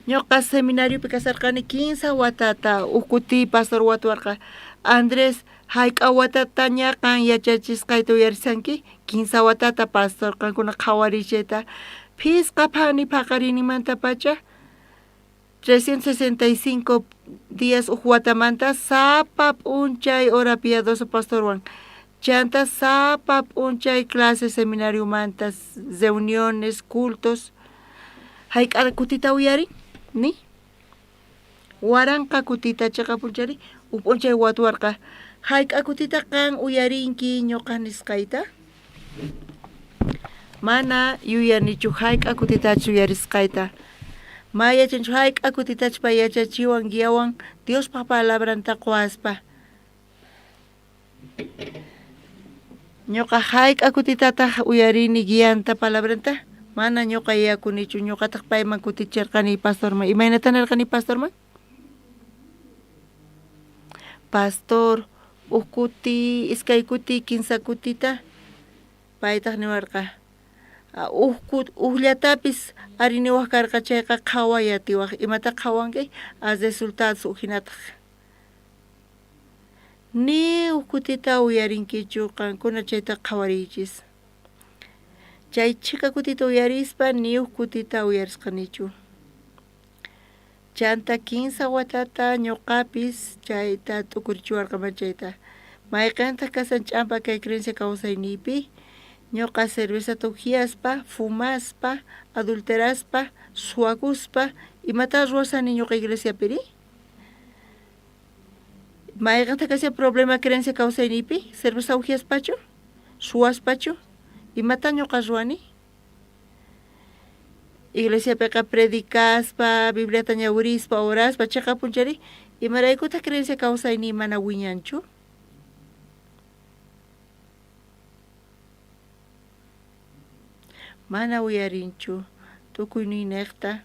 Ñuqa seminariopi kasarqani 15 watata, uj kuti pastor watuwarqa, Andrés, hayk'a watataña qan yachachisqayta uyarisanki? 15 watata pastor, qankuna qhawarichayta. Phisqa phani paqarinimanta pacha 365 días uj watamanta sapa p'unchay hora piadoso pastorwan. Chanta sapa p'unchay clase seminariomanta, reuniones, cultos. Hayk'a kutita uyarin? Ni? Waranqa kutita chaqapunchari uj p'unchay watuwarqa. Hayk'a kutita qan uyarinki ñuqa nisqayta? Mana yuyanichu hayk'a kutitachu uyarisqayta. Ma yachanchu hayk'a kutitachu pay yachachiwan guiawan Diospaj palabranta quwaspa. Ñuqa hayk'a kutitataq uyarini guianta palabranta? Mana ñuqa yuyakunichu, ñuqataq payman kutichirqani pastorman. Imaynata nirqani pastorman? Pastor, uj kuti, iskay kuti, kinsa kutita, paytaj niwarqa, uj ujllatapis ari niwaj karqa chayqa qhaway atiwaj, imata qhawanki? A resultados ujinataj. Ni uj kutita uyarinkichu, qankuna chayta qhawariychis. Chay chhika kutita uyarispa ni uj kutita uyarisqanichu. Chanta kinsa watata ñuqapis chayta t'ukurichiwarqa chayta. Mayqintaq kasan ch'ampa kay creencia kawsayniypi? Ñuqa cervezata ukyaspa, fumaspa, adulteraspa, suwakuspa, imata ruwasani ñuqa iglesiapiri? Mayqintaq kashan problema creencia kawsayniypi? Cerveza ukyaspachu? Suwaspachu? Imata ñuqa ruwani? Iglesiapiqa predicaspa, Bibliata ñawirispa, oraspa, chiqapunchari, imaraykutaq creencia kawsayniy mana wiñanchu? Mana uyarinchu tukuyninejta.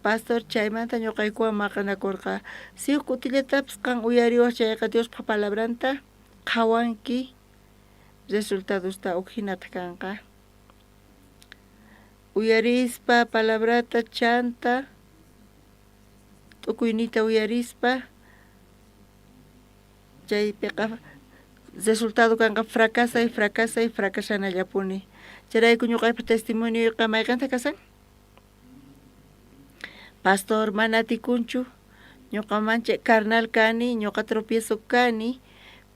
Pastor chaymanta ñuqaykuwan maqanakurqa. Si huk kutillatapis qan uyariwaq chayqa Diospa palabranta qhawanki, resultadosta uj hinata kanqa. Uyarispa palabrata chanta t'ukuyniyta uyarispa chaypiqa resultado kanqa fracasay, fracasay, fracasanallapuni. Chayrayku ñuqaypa testimonioyqa mayqanta kasan? Pastor, mana atikunchu, ñuqa mancha carnal kani, ñuqa tropiezo kani,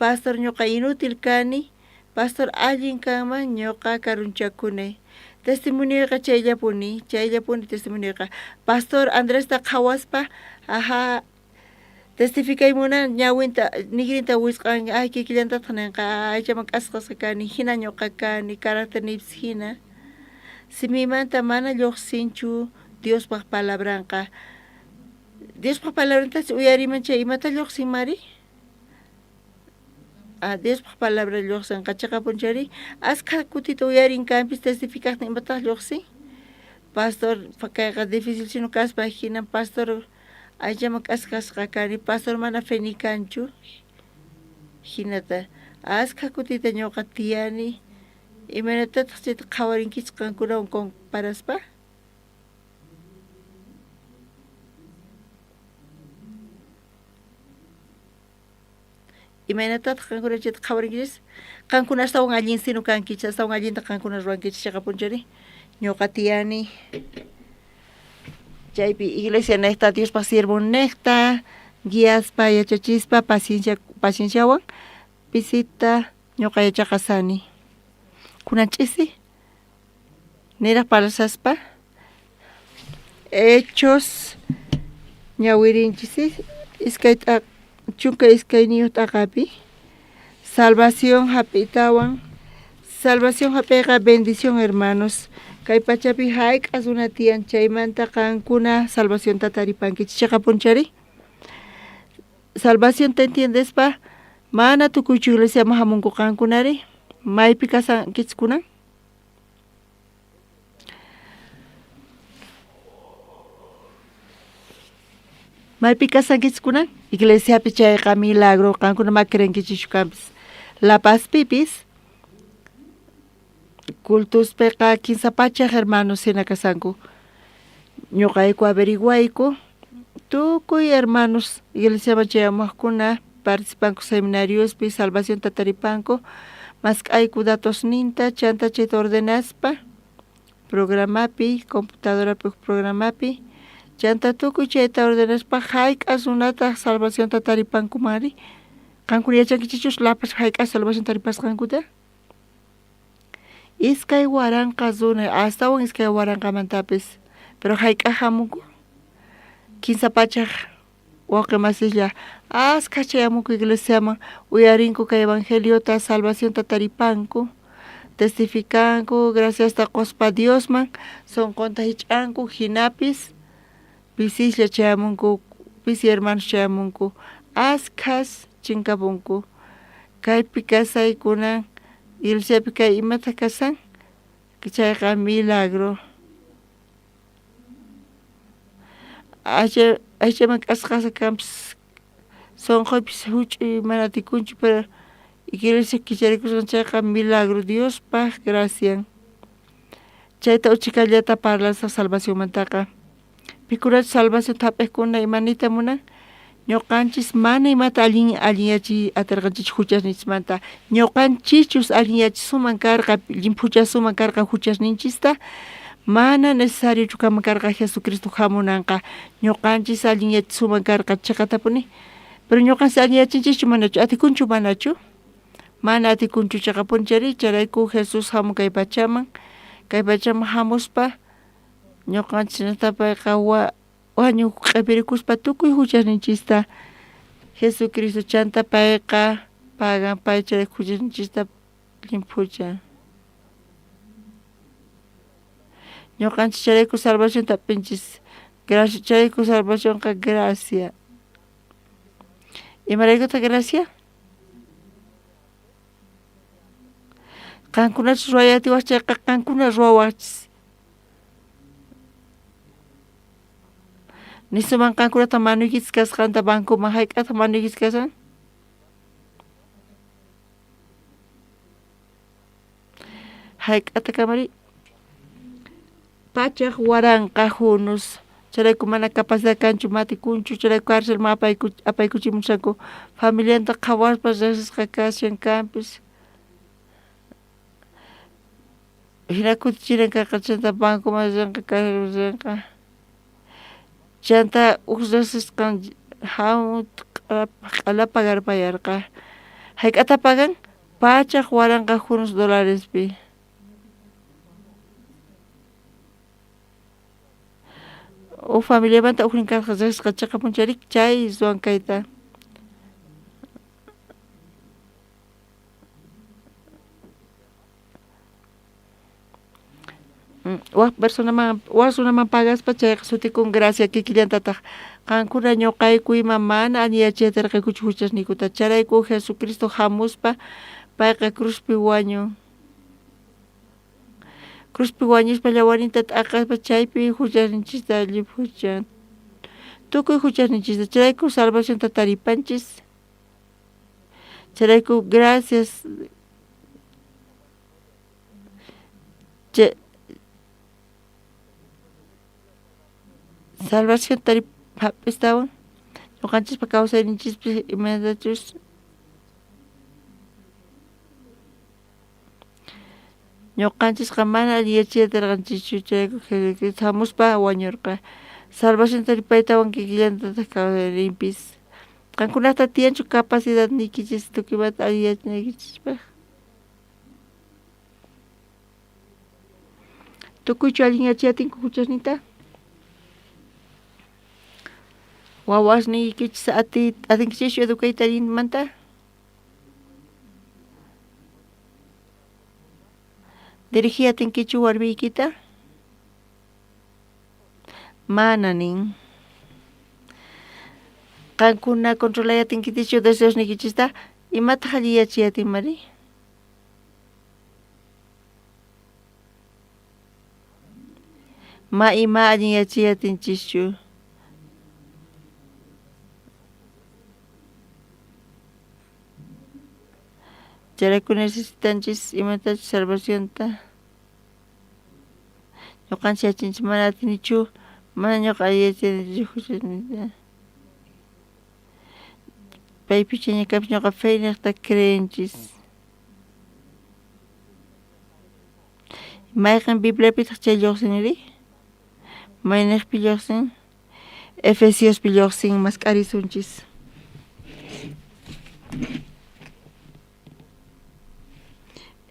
pastor ñuqa inútil kani, pastor allin kanman ñuqa karunchakunay. Testimonioyqa chayllapuni, chayllapuni testimonioyqa. Pastor Andresta qhawaspa, aja, testificay munan ñawinta nigrinta wisq'an, ay kikillantataq ninqa, aychaman k'asqasqa kani, hina ñuqa kani, caracterniypis hina. Simimanta mana lluqsinchu Diospaq palabranqa. Diospaq palabrantachu uyariman chay imata lluqsin mari? Ah, Diospaq palabra lluqsinqa chiqapunchari askha kutita uyarin kanpis testificaqtin imataq lluqsin? Pastor kayqa difícil sino kaspa hinan pastor aychaman k'askasqa kani, pastor mana fe ni kanchu. Hinata askha kutita ñuqa tiyani, imaynatataq chayta qhawarinkichis qankunawan comparaspa? Imaynatataq qankuna chayta qhawarinkichis? Qankuna astawan allin sino kankichis, astawan allinta qankuna ruwankichis chiqapunchari. Ñuqa tiyani chaypi iglesia nejta Diospaq siervon nejta guiaspa yachachispa paciencia pacienciawan pisita ñuqa yachaqasani. Kunan ch'isi niraq parlasaspa Hechos ñawirinchis iskay 12 t'aqapi salvación hap'itawan salvación hap'iyqa bendición hermanos kay pachapi hayk'a runa tiyan chaymanta qankuna salvacionta taripankichis chiqapunchari salvacionta entiendespa mana tukuychu iglesiaman hamunku qankunari maypi kasankichis kunan? Maypi kasankichis kunan? Iglesiapi chayqa milagro, qankuna ma creenkichischu kanpis. La Pazpipis cultospiqa kinsa pachaj hermanos hina kasanku. Ñuqayku averiguayku tukuy hermanos iglesiaman chayamuqkuna participanku seminariospi salvacionta taripanku mask'ayku datosninta chanta chayta ordenaspa programapi computadorapi uj programapi chanta tukuy chayta ordenaspa hayk'a runataq salvacionta taripankumanri qankuna yachankichikchus La Paz hayk'a salvación taripasqankuta? 2000 runa astawan 2000mantapis pero hayk'aq hamunku 300 wawqi masislla askha chayamunku iglesiaman uyarinku kay evangeliota salvacionta taripanku testificanku graciasta qospa Diosman sonqonta hich'anku hinapis pisislla chayamunku pisi hermanos chayamunku askhas chinkapunku kaypi kasay kunan iglesiapi kay imataq kasan chayqa milagro aychaman k'asqasqa kanpis Sonqoypis juch'uy mana atikunchu pero iglesia kicharikusqan chayqa milagro Diospaj gracian. Chayta uchikallata parlasaj salvacionmantaqa. Pikunachus salvacionta jap'ejkuna ima niyta munan? Ñuqanchis mana imata allin allinyachiy aterqanchikchu juchasninchismanta. Ñuqanchischus allinyachisuman karqa, llimphuchasuman karqa juchasninchista, mana necesariochu kanman karqa Jesucristo jamunanqa. Ñuqanchis allinyachisuman karqa chiqatapuni. Pero ñuqanchis allinyachinchischu manachu? Atikunchu manachu? Mana atikunchu chiqapuni chayri, chayrayku Jesús jamun kay pachaman, kay pachaman jamuspa ñuqanchis payqa wañu q'epirikuspa tukuy juchasninchista Jesucristo chanta payqa pagan pay chayrayku juchasninchista llimphuchan. Ñuqanchis chayrayku salvacionta hap'inchis. Gracia chayrayku salvacionqa gracia. Imaraykutaq gracia? Qankunachus ruway atiwaj chayqa qankuna ruwawajchis. Nisuman qankunata manuykichis kasqanta bancoman hayk'ataq manuykichis kashan? Hayk'ata kamari? 100,000 junus. Chayrayku mana capacidad kanchu matikunchu, chayrayku carcelman apaykuchimushanku. Familianta qhawaspa riqsisqa kashan kanpis. Hina kutichinan karqa chanta bancoman rinqa carcelman rinqa. Chanta uj riqsisqan hamun q'ala pagarpayarqa. Hayk'ata pagan? 100,000 junus dolarespi. Uj familiamanta ujnin karqa riqsisqa chiqapun chayri chay ruwan kayta. Waj personaman waj runaman pagaspa chayqa sutikun gracia kikillantataq. Qankuna ñuqayku ima mana allinyachay atirqaykuchu juchasniykuta. Chayrayku Jesucristo hamuspa payqa cruzpi wañun. Cruzpi wañuspa llawarinta t'aqaspa chaypi juchasninchista lliphuchan. Tukuy juchasninchista chayrayku salvacionta taripanchis. Chayrayku gracias salvación hap'istawan ñuqanchispa kawsayninchispi imaynatachus ñuqanchisqa mana allinyachay atirqanchischu chayrayku Jesucristo hamuspa wañurqa. Salvación taripaytawan kikillantataq kawsayninpis. Qankunata tiyanchu capacidad niykichis tukuymanta allinyachinaykichispaq? Tukuychu allinyachay atinku juchasninta? Wawasniykichis atinkichischu educayta allinmanta? Dirigiy atinkichu warmiykita? Mana nin. Qankuna controlay atinkichischu deseosniykichista? Imataq alliyachiy atinmari? Ma ima allinyachiy atinchischu. Chayrayku necesitanchis imatachus salvacionta. Ñuqanchis yachanchis mana atinichu, mana ñuqa allinyachinichu juchasniyta. Paypi chayñakapis ñuqa fe niqta creenchis. Mayqin Bibliapitaq chay lluqsinri? Mayniqpi lluqsin? Efesiospi lluqsin mask'arisunchis.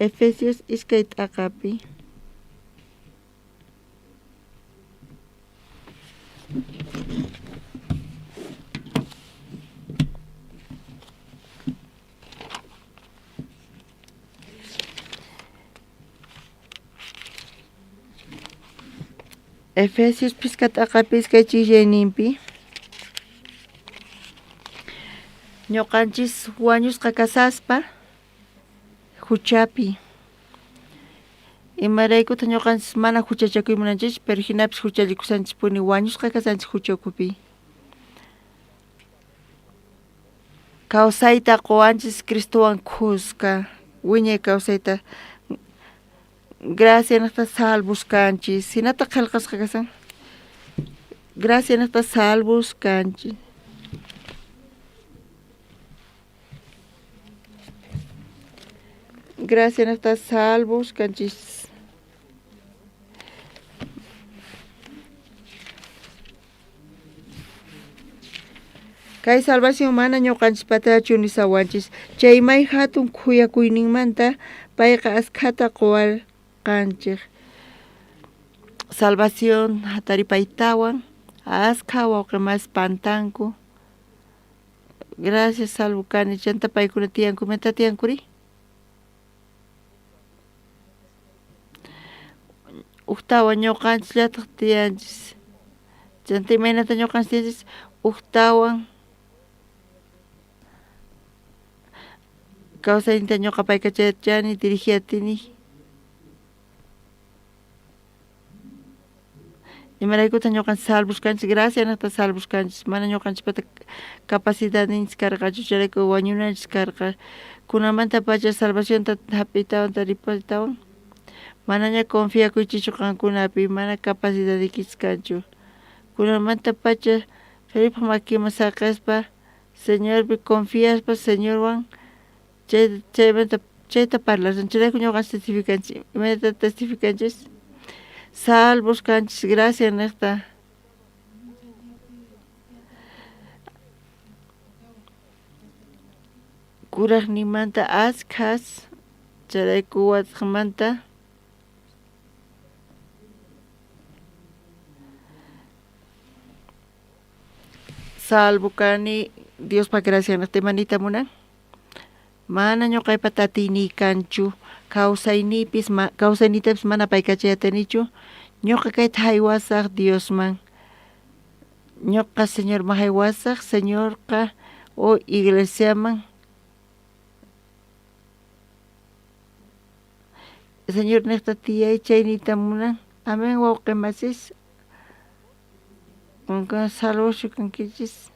Efesios iskay t'aqapi. Efesios phisqa t'aqapi iskay ch'illayninpi ñuqanchis wañusqa kasaspa juchapi imaraykutaq ñuqanchis mana juchachakuy munanchis pero jinapis juchallikushanchispuni wañusqa kashanchis jucha ukhupi. Kawsayta qowanchis Cristowan khuska, wiñay kawsayta. Gracia niqta salvos kanchis. Hinataq qillqasqa kasan. Gracia niqta salvos kanchis. Gracia niqta salvos kanchis. Kay salvación mana ñuqanchispatachu nisawanchis. Chay may hatun khuyakuyninmanta payqa askhata quwarqanchik. Salvación hataripaytawan askha wawqimas pantanku. Gracias salvo kani chanta paykuna tiyanku imata tiyankuri? Ujtawan ñuqanchisllataq tiyanchis. Chanta imaynata ñuqanchis tiyanchis? Ujtawan kawsayninta ñuqa paykachachani dirigiyatini. Imaraykutaq ñuqanchis salvos kanchis? Gracias niqta salvos kanchis. Mana ñuqanchispata capacidadninchis karqachu, chayrayku wañunanchis karqa. Kunamantapacha salvacionta hap'iytawan taripaytawan manaña confiakuychischu qankunapi, mana capacidadiykichis kanchu. Kunamantapacha Felipe makiman saqispa Señorpi confiaspa Señorwan chaymanta chayta parlasun. Chayrayku ñuqanchis testificanchis. Imaynata testificanchis? Salvos kanchis, gracia niqta. Kuraqninmanta askhas chayrayku watqamanta salvo kani Diospa gracia niqta ima niyta munan? Mana ñuqaypata atiyniy kanchu, kawsayniypis kawsayniytapis mana paykachayatanichu, ñuqa kayta haywasaq Diosman. Ñuqa Señorman haywasaq, Señorqa o iglesiaman. Señor niqta tiyay chay niyta munan. Amén wawqi masis. Qankuna salvoschu kankichis.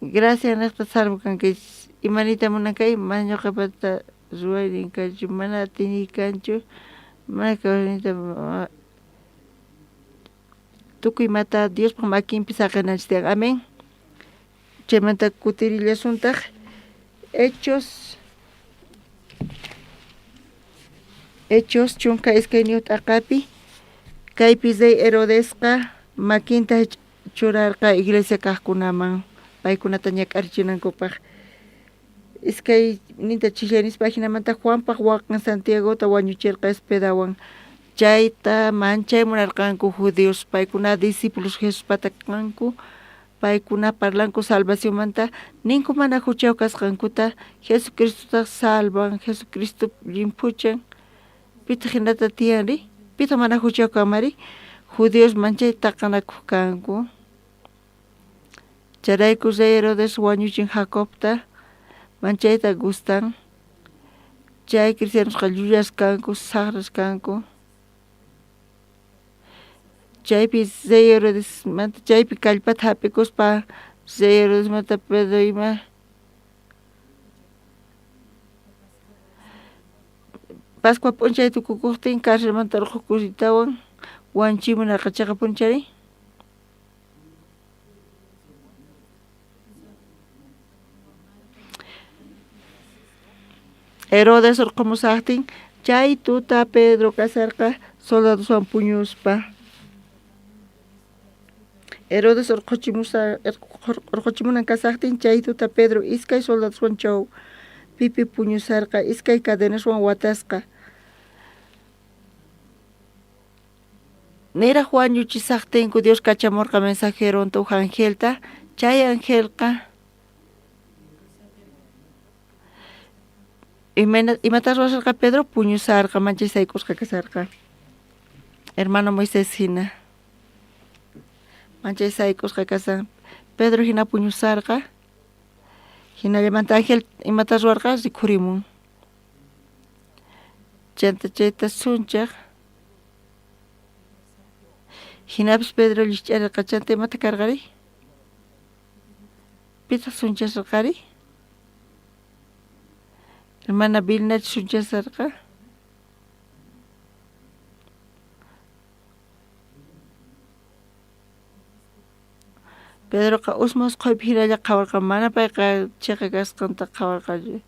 Gracias niqta salvo kankichis. Ima niyta munan kay? Mana ñuqapata ruwaynin kanchu, mana atiyniy kanchu, mana kawsayniyta tukuy imata Diospaq makinpi saqinanchis tiyan. Amén. Chaymanta kutirillasuntaq Hechos Hechos 12 t'aqapi kaypi rey Herodesqa makinta churarqa iglesia kaqkunaman paykunata ñak'arichinankupaq. Iskayninta chijllanispa ajinamanta Juanpaq waqan Santiagota wañuchirqa espadawan. Chayta manchay munarqanku judíos, paykuna discípulos Jesuspata kanku, paykuna parlanku salvacionmanta, ninku mana juchayuq kasqankuta, Jesucristotaq salvan, Jesucristo llimphuchan. Pitaq hinata tiyanri? Pitaq mana juchayuq kanmari? Judíos manchay taqanakuq kanku. Chayrayku rey Herodes wañuchin Jacobta, manchayta gustan. Chay cristianosqa llullas kanku, saqras kanku. Chaypi rey Herodesmanta chaypi kallpata hap'ikuspa rey Herodesmanta Pedro ima Pascua p'unchay tukukuqtin carcelmanta urqhukustawan wañuchimunarqa cheqapuni chayri? Herodes urqhumusaqtin chay tuta Pedro kasharqa soldadoswan puñuspa. Herodes urqhuchimunan kasaqtin chay tuta Pedro iskay soldadoswan chawpipi puñusharqa iskay cadenaswan watasqa. Niraj wañuchisaqtinku Dios kachamurqa mensajeronta uj angelta, chay angelqa imata ruwasharqa Pedro? Puñusharqa, manchay sayk'usqa kasharqa. Hermano Moisés hina. Manchay sayk'usqa kashan. Pedro hina puñusharqa. Hinallamanta ángel imata ruwarqa? Rikhurimun. Chanta chayta sunchaj. Hinapis Pedro llikch'arerqa chanta imata karqari? Pitaq sunchasarqari? Hermana Vilnachu sunchasarqa? Pedroqa usma usqhaypi hinalla qhawarqa, mana payqa chiqa kasqanta qhawarqachu.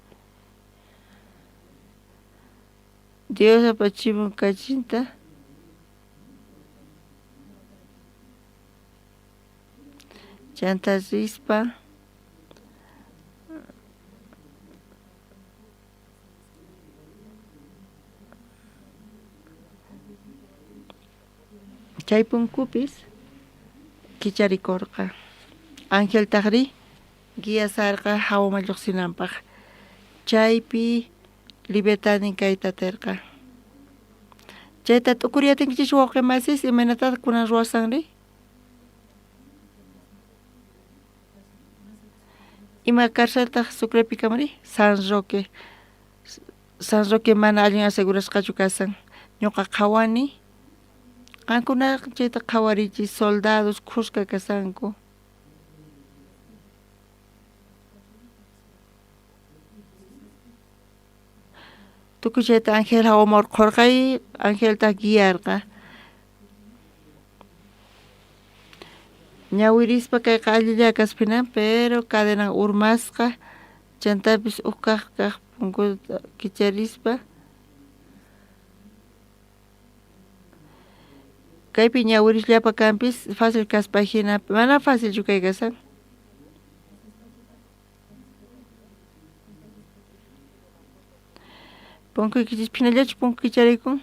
Dios apachimun kachinta. Chanta rispa chay punkupis kicharikorqa. Angeltajrí guiasarqa jawaman llojsinanpaj. Chaypi libertadnin kayta aterqa. Chayta t'ukuriyatinkichis wawqe masis, imaynatataj kunan ruwasanri? Ima carceltaj Sucrepi kanri? San Roque. San Roque mana allin asegurasqachu kasan. Ñuqa qhawani. Qankunaqa chayta qhawarichis, soldados khuska kasanku. Tukuy chayta ángel jawaman urqhorqa y angeltaj guiarqa. Ñawirispa kayqa allilla kaspina, pero cadenan urmasqa, chantapis uj kaj kaj punkuta kicharispa kaypi ñawirisllapa kanpis fácil kaspa jina, mana facilchu kay kasan. Punkuykichis phinallachu punku kicharikun?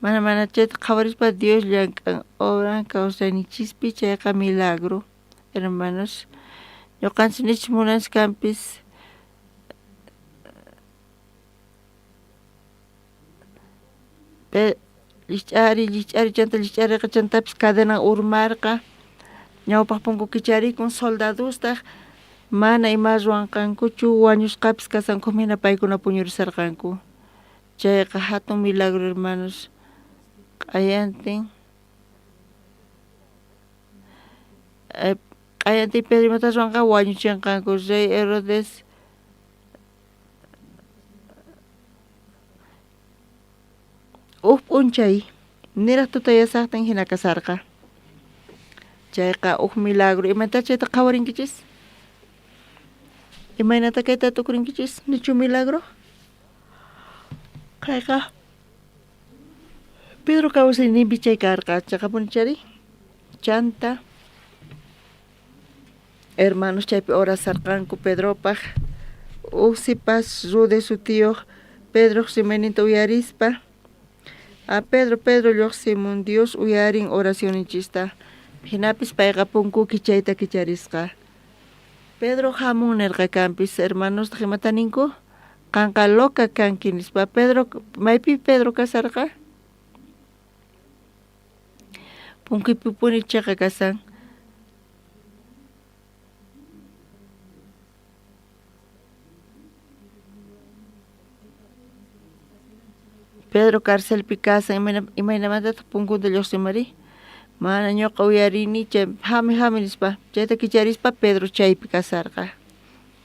Mana mana chayta qhawarispa Dios llank'an obran kawsayninchispi chayqa milagro, hermanos. Ñuqanchis nichis munanchis kanpis Llikch'ari, llikch'ari, chanta llikch'areqa chantapis cadenan urmarqa, ñawpaj punku kicharikun, soldadostaj mana ima ruwanqankuchu, wañusqapis kashankuman jina paykuna puñurisharqanku. Chayqa jatun milagro hermanos, q'ayantin. Q'ayantin Pedro imata ruwanqa wañuchenqanku rey Herodes. Uj p'unchay niraj tutayashajtin jina kasharqa. Chayqa uj milagro. Imaynatá chayta qhawarinkichis? Imaynatá kayta t'ukurinkichis? Nichu milagro? Kayqa Pedro kawsayninpi chay karqa. Cheqapuni chayri? Chanta hermanos chaypi orasarqanku Pedropaj. Uj sipas Rode sutiyoj Pedroj rimayninta uyarispa, A Pedro, Pedro llojsimun, Dios uyarin oracionninchista. Jinapis payqa punku kichayta kicharisqa. Pedro jamun nerqa kanpis, hermanostaj imata ninku? Qanqa loca kanki nispa. Pedro, maypi Pedro kasarqa? Punkuypipuni cheqa kasan. Pedro carcelpi kasan, imaynamantataj punkunta llojsimari? Mana ñoqa uyarini chay jami jami nispa. Chayta kicharispa Pedro chaypi kasarqa.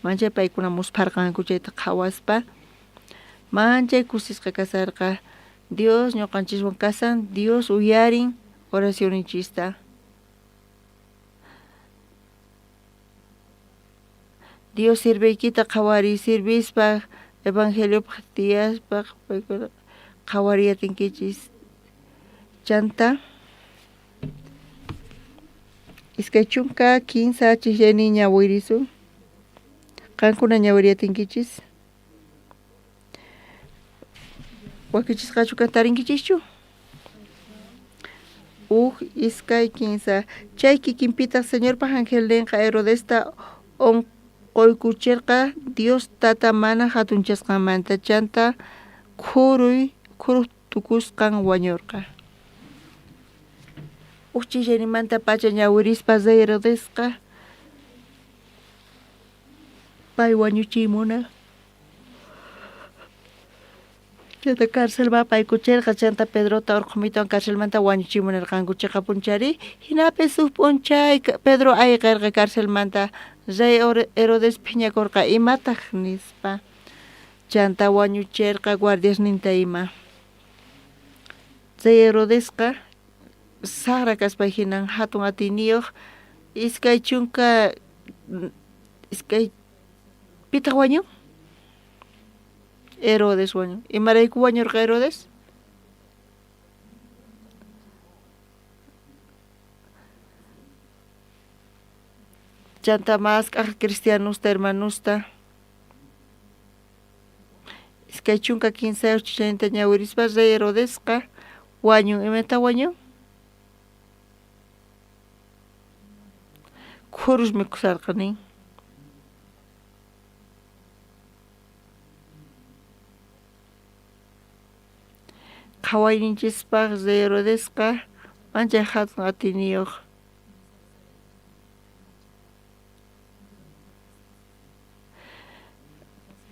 Manchay paykuna muspharqanku chayta qhawaspa. Manchay kusisqa kasarqa. Dios ñoqanchiswan kasan, Dios uyarin oracionninchista. Dios sirveykita qhawariy, sirvispa evangeliopaj tiyaspa paykuna qhawariyatinkichis. Chanta 23 chijllaynin ñawirisun. Qankuna ñawiriyatinkichis. Wakichisqachu kan tarinkichischu? Uj, iskay, kinsa. Chay kikinpitaj Señorpa angelnenqa Herodesta onqoykucherqa Dios Tata mana jatunchasqanmanta, chanta khuruy khuruj tukusqan wañorqa. Uj ch'illayninmantapacha ñawirispa rey Herodesqa pay wañuchiy munaj. Chanta carcelman apaykucherqa chanta Pedrota orqhomitawan carcelmanta wañuchimunerqanku cheqapunchari. Jinapis uj p'unchay Pedro ayqerqa carcelmanta rey Herodes phiñakorqa imataj nispa. Chanta wañucherqa guardiasninta ima. Rey Herodesqa sajra kaspa jinan jatun atiyniyoj 22 pitaq wañun? Herodes wañun. Imarayku wañurqa Herodes? Chanta mask'aj cristianosta hermanosta 23 chayta ñawirispa rey Herodesqa wañun. Imata wañun? Khurus mikhusarqa nin. Qhawayninchispaq rey Herodesqa manchay hatun atiyniyuq.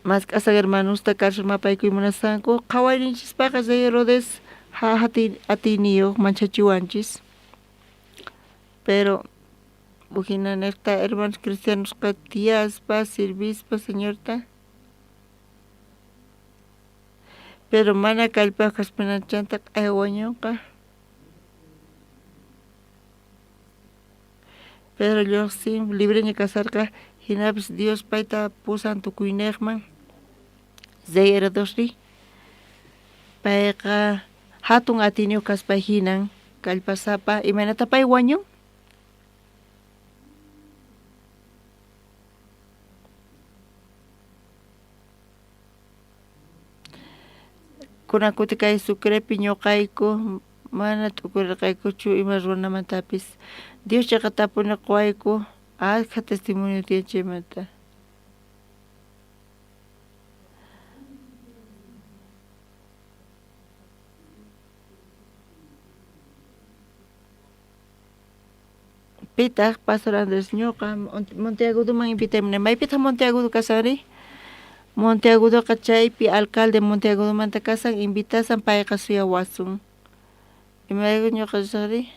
Mask'asaq hermanosta carcelman apaykuy munasqanku qhawayninchispaqqa rey Herodes atiyniyuq manchachiwanchis. Pero ujina nejta hermanos cristianosqa tiyaspa sirvispa Señorta. Pero mana kallpayuq kaspina chanta q'aya wañunqa. Pedro lluqsin libreña kasarqa jinapis Dios payta pusan tukuynejman. Rey Herodesri payqa hatun atiyniyuq kaspa jinan kallpasapa imaynata pay wañun? Kunan kuti kay Sucrepi ñuqayku mana t'ukurirqaykuchu ima ruwanamantapis. Dios chayqatapuni quwayku ashkha testimonio tiyan chaymanta. Pitaq Pastor Andrés ñuqa Monteagudoman invitaymunani. Maypitaq Monteagudo kasanri? Monteagudoqa chaypi alcalde Monteagudomanta kasan invitasan payqa suyawasun. Imarayku ñuqa risaqri?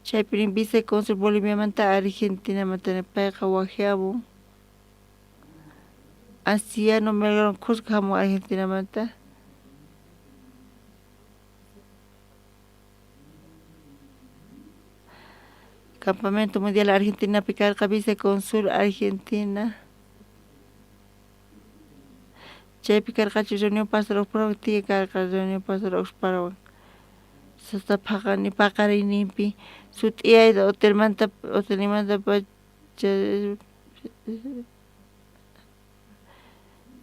Chaypi rin vicecónsul Boliviamanta Argentinamanta payqa wajiamun. Anciano Melgaron khuska hamun Argentinamanta. Campamento Mundial Argentinapi karqa vicecónsul Argentina. Chaypi karqachu reunión pastor Oxparawan tiya karqa reunión pastor Oxparawan. Sasta phaqani paqariyninpi sut'iyayta hotelmanta hotelmanta pacha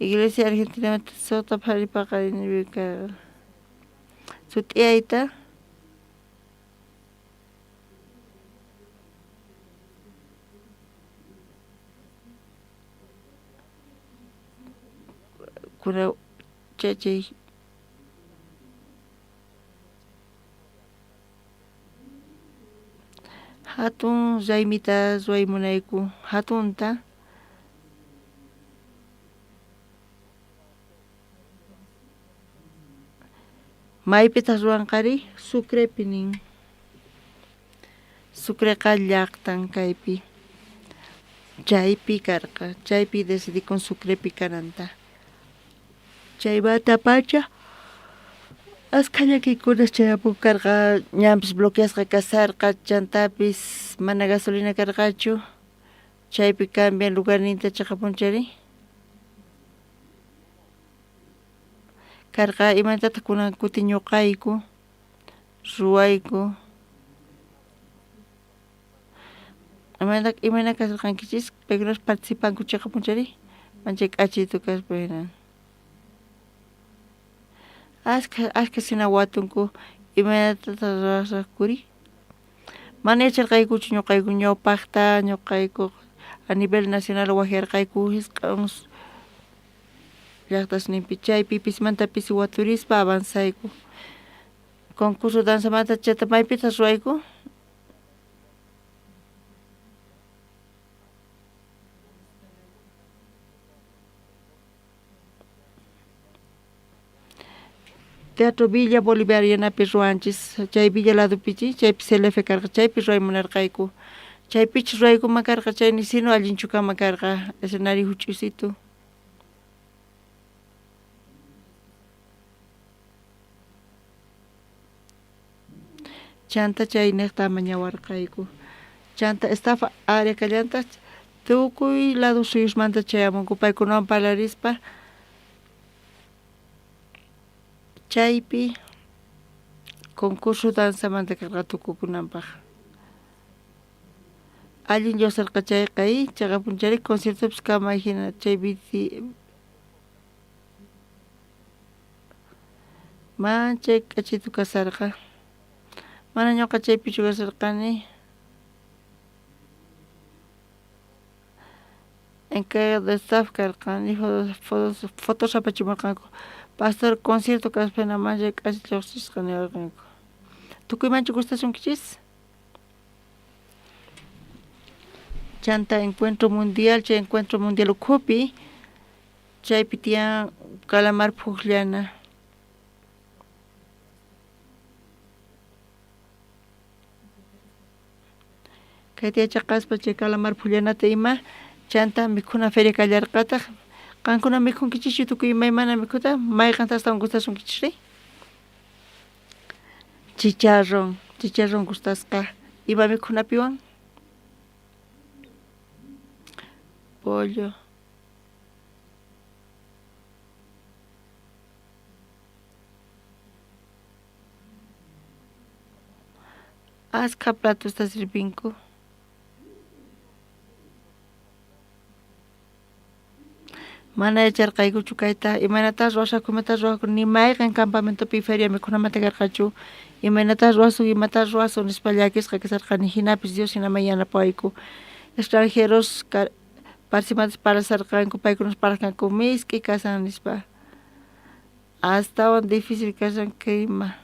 Iglesia Argentinamanta suqta phari paqariyninpi karqa. Sut'iyayta kuna chachay hatun raymita ruway munayku hatunta. Maypitaq ruwanqari? Sucrepi nin. Sucreqa llaqtan kaypi. Chaypi karqa, chaypi decidikun Sucrepi kananta. Chaymanta pacha askha llakiykunas chayapun karqa, ñanpis bloqueasqa kasarqa, chantapis mana gasolina karqachu, chaypi cambian lugarninta chaqapunchari. Karqa imatataq kunan kuti ñuqayku ruwayku. Imayna kasarqankichis? Paykunas participanku chaqapunchari manchay k'achitu kaspa hina. Askha shina watunku imaynatataq ruwasaqkuri? Mana yacharqaykuchu ñuqayku ñawpaqta ñuqayku a nivel nacional wajarqayku hisq'on llaqtasninpi chaypi pismanta pisi waturispa avanzayku. Concurso danzamanta chayta maypitaq ruwayku? Teatro Villa Bolivarianapi ruwanchis chay Villa ladopichi chaypi CLF karqa chaypi ruway munarqayku chaypichus ruwaykuman karqa chay nisinu allinchu kanman karqa escenario huch'uysitu. Chanta chaynejta amañawarqayku. Chanta estafa área kallantaj tukuy lado suyusmanta chayamunku paykunawan parlarispa chaypi concurso danzamanta karqa tukukunanpaj. Allin llojserqa chayqa cheqapunchari conciertopis kamay jina chay manchay k'achitu kasarqa. Mana ñuqa chaypichu kasarqani. Encargado de staff karqani fotos apachimurqanku. Pastor concierto kaspa hina manchay k'acha lluqsisqa niwarqanku. Tukuymanchu gustasunkichis? Chanta encuentro mundial chay encuentro mundial ukhupi chaypi tiyan calamar phukllana. Kayta yachaqaspa chay calamar phullanata ima chanta mikhuna feria kallarqataq. Qankuna mikhunkichischu tukuy imaymana mikhuta? Mayqanta astawan gustasunkichis? Chicharrón, chicharrón gustasqa. Ima mikhunapiwan? Pollo. Askha platosta sirvinku. Mana yacharqaykuchu kayta imaynatas ruwasaqku imatas ruwaqku ni mayqen campamentopi feria mikhunamanta karqachu imaynatas ruwasun imatas ruwasun nispa llakisqa kasharqani jinapis Dios jinaman yanapawayku extranjeros participantes parlasharqanku paykunas parlarqanku misk'i kashan nispa astawan difícil kashan clima.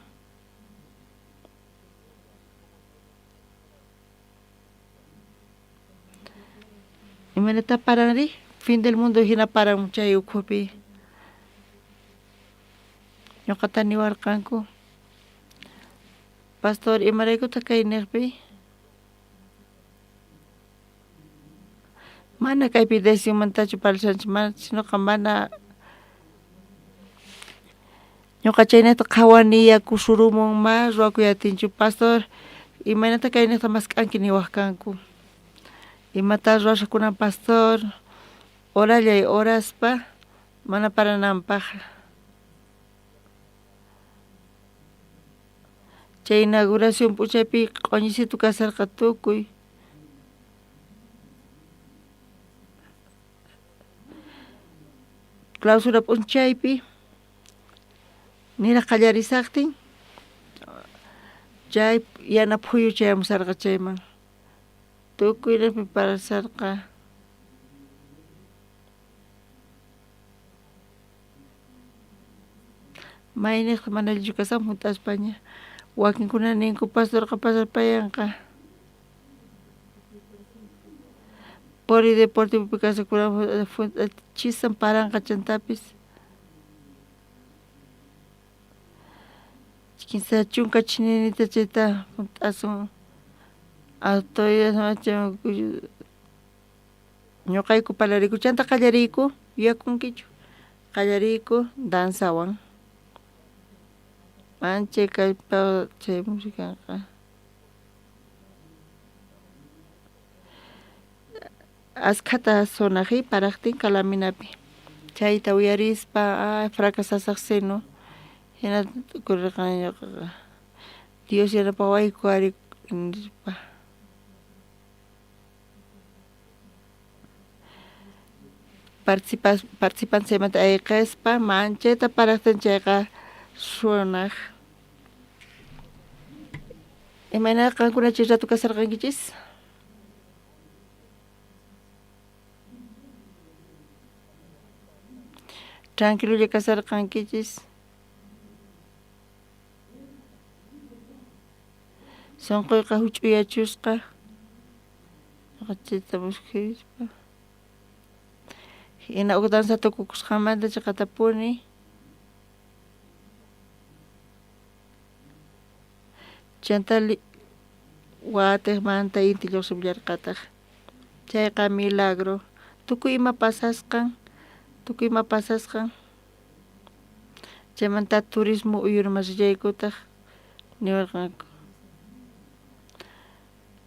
Imaynata paranri? Fin del mundo hina paran chay ukhupi. Ñuqata niwarqanku. Pastor, imaraykutaq kay niqpi? Mana kaypi decisionmantachu parlashanchik, mana sinoqa mana ñuqa chaynata qhawani yaku surumun ma ruwakuy atinchu. Pastor, imaynata kaynejta mask'anki niwaj kanku. Imata ruwasaj kunan pastor, orallay oraspa mana parananpaj. Chay inauguración p'unchaypi q'oñisitu kasharqa tukuy. Clausura p'unchaypi niraj qallarisajtin chay yana phuyu chayamusharqa chayman tukuynejpi parasharqa. Maynejta mana allinchu kashan junt'aspaña wakinkuna ninku pastorqa pasarpayanqa. Polideportivopi kasakuna chisan paranqa chantapis kinsa chunka chininita chayta junt'asun ñuqayku parlariyku chanta qallariyku yuyakunkichu qallariyku danzawan manchay kallpa chay musicaqa. Askhata sonaj parajtin calaminapi chayta uyarispa ay fracasasaj sino jinata t'ukurirqani ñuqaqa Dios yanapawayku ari nispa. Participantes chaymanta ayqespa manchayta parajtin chayqa sonaj. Imayna qankuna chay rato kasharqankichis? Tranquilolla kasharqankichis? Sunquyqa huch'uyachusqa ñuqachita muskhispa. Hina huk danza tukukusqanmanta chiqatapuni. Chantá watejmanta inti llojsimullarqataj. Chayqa milagro. Tukuy ima pasasqan, tukuy ima pasasqan. Chaymanta turismo Uyuniman rillaykutaj niwarqanku.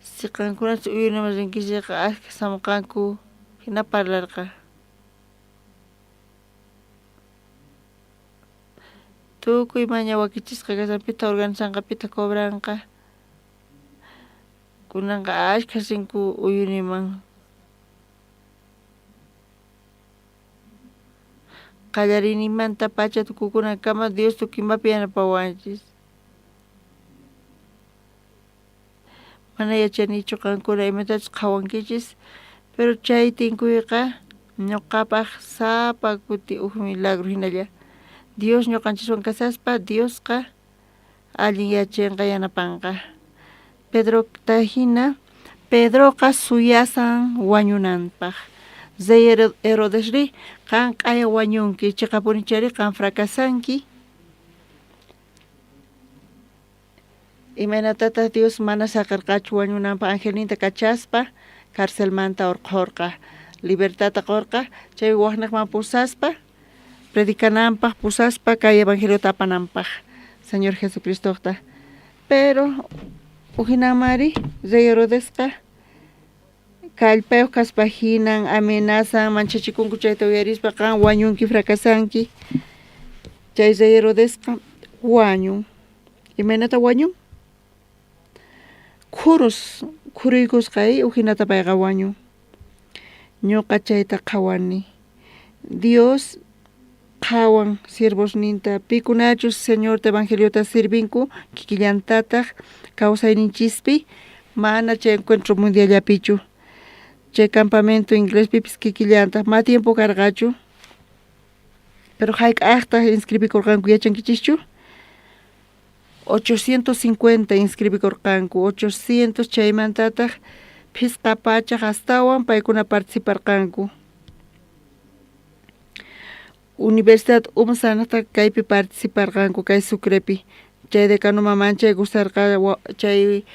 Si qankunachus Uyuniman rinkichis chayqa ashkha jamonqanku jina parlarqa. Tukuy maña wakichisqa kashan pitaq organizanqa pitaq cobranqa. Kunanqa ashkhas rinku Uyuniman. Qallariyninmantapacha tukukunankama Dios tukuy imapi yanapawanchis. Mana yachanichu qankuna imatachus qhawankichis, pero chay tinkuyqa ñoqapaj sapa kuti uj milagro jinalla. Dios ñoqanchiswan kashaspa Diosqa allinyachenqa yanapanqa. Pedrota jina Pedroqa suyasan wañunanpaj. Rey Herodesrí qan q'aya wañunki, cheqapunichari qan fracasanki. Imaynatataj Dios mana saqerqachu wañunanpaj angelninta kachaspa carcelmanta orqhorqa, libertadta qorqa, chay wajnejman pusaspa predicananpaj pusaspa kay evangeliota apananpaj Señor Jesucristojta. Pero ujinanmanrí rey Herodesqa kallpayoj kaspa jinan amenazan manchachikunku chayta uyarispa qan wañunki fracasanki. Chay rey Herodesqa wañun. Imaynata wañun? Khurus khuruykusqa ujinata payqa wañun. Ñoqa chayta qhawani. Dios qhawan siervosninta pikunachus Señorta evangeliota sirvinku kikillantataj kawsayninchispi mana chay encuentro mundiallapichu. Chay campamento inglespipis kikillantaj ma tiempo karqachu. Pero jayk'ajtaj inscribikurqanku yachankichischu? 850 inscribikurqanku, 800 chaymantataj phisqa pachaj astawan paykuna participarqanku. Universidad UMSA kaypi participarqanku kay Sucrepi. Chay decanoman manchay gustarqa chay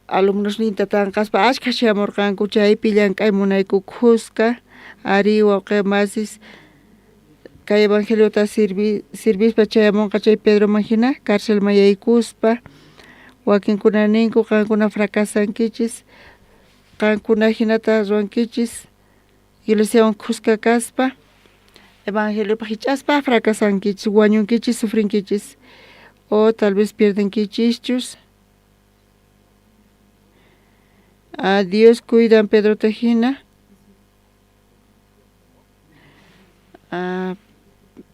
alumnosninta tanqaspa ashkha shamurqanku chaypi llank'ay munayku khuska arí wawqe masis kay evangeliota sirvispa chayamunqa chay Pedroman jina carcelman yaykuspa wakinkuna ninku qankuna fracasankichis qankuna jinata ruwankichis iglesiawan khuska kaspa evangeliopaj jich'aspa fracasankichis wañunkichis sufrinkichis o tal vez pierdenkichischus. A Dios cuidan Pedrota jina.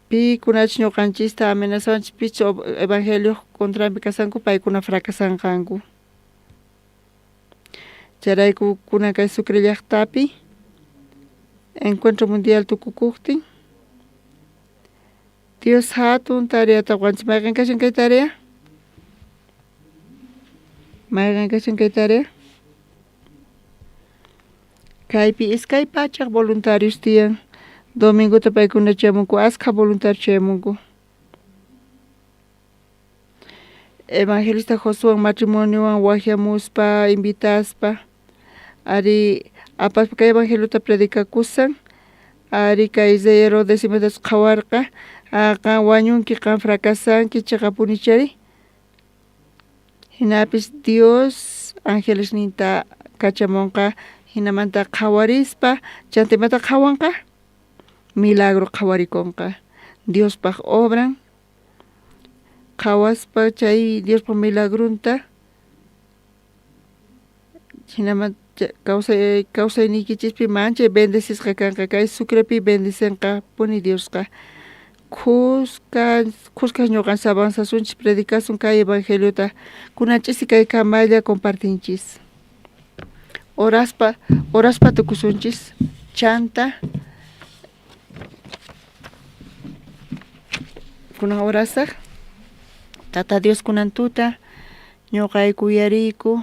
Pikunachus ñoqanchista amenazawanchis pichus evangelioj contranpi kashanku paykuna fracasanqanku. Chayrayku kunan kay Sucre llajtapi encuentro mundial tukukojtin Dios hatun tareata qowanchis. Mayqen kashan kay tarea? Mayqen kashan kay tarea? Kaypi iskay pachaj voluntarios tiyan. Domingota paykuna chayamunku, askha voluntarios chayamunku. Evangelista Josuewan matrimoniowan wajyamuspa, invitaspa, ari apaspa kay evangeliota predicakusan, ari kay rey Herodes imatachus qhawarqa, qan wañunki, qan fracasanki, cheqapunichari. Jinapis Dios angelesninta kachamonqa jinamanta qhawarispa, chanta imata qhawanqa? Milagro qhawarikonqa. Diospaj obran qhawaspa chay Diospa milagronta jinamanta kawsayniykichispi manchay bendecisqa kanqa kay Sucrepi bendicenqa puni Diosqa. Khuska khuska ñoqanchis avanzasunchis predicasun kay evangeliota kunan ch'isi kay kamalla compartinchis. Oraspa oraspa tukusunchis chanta kunan orasaj Tata Dios kunan tuta ñoqayku uyariyku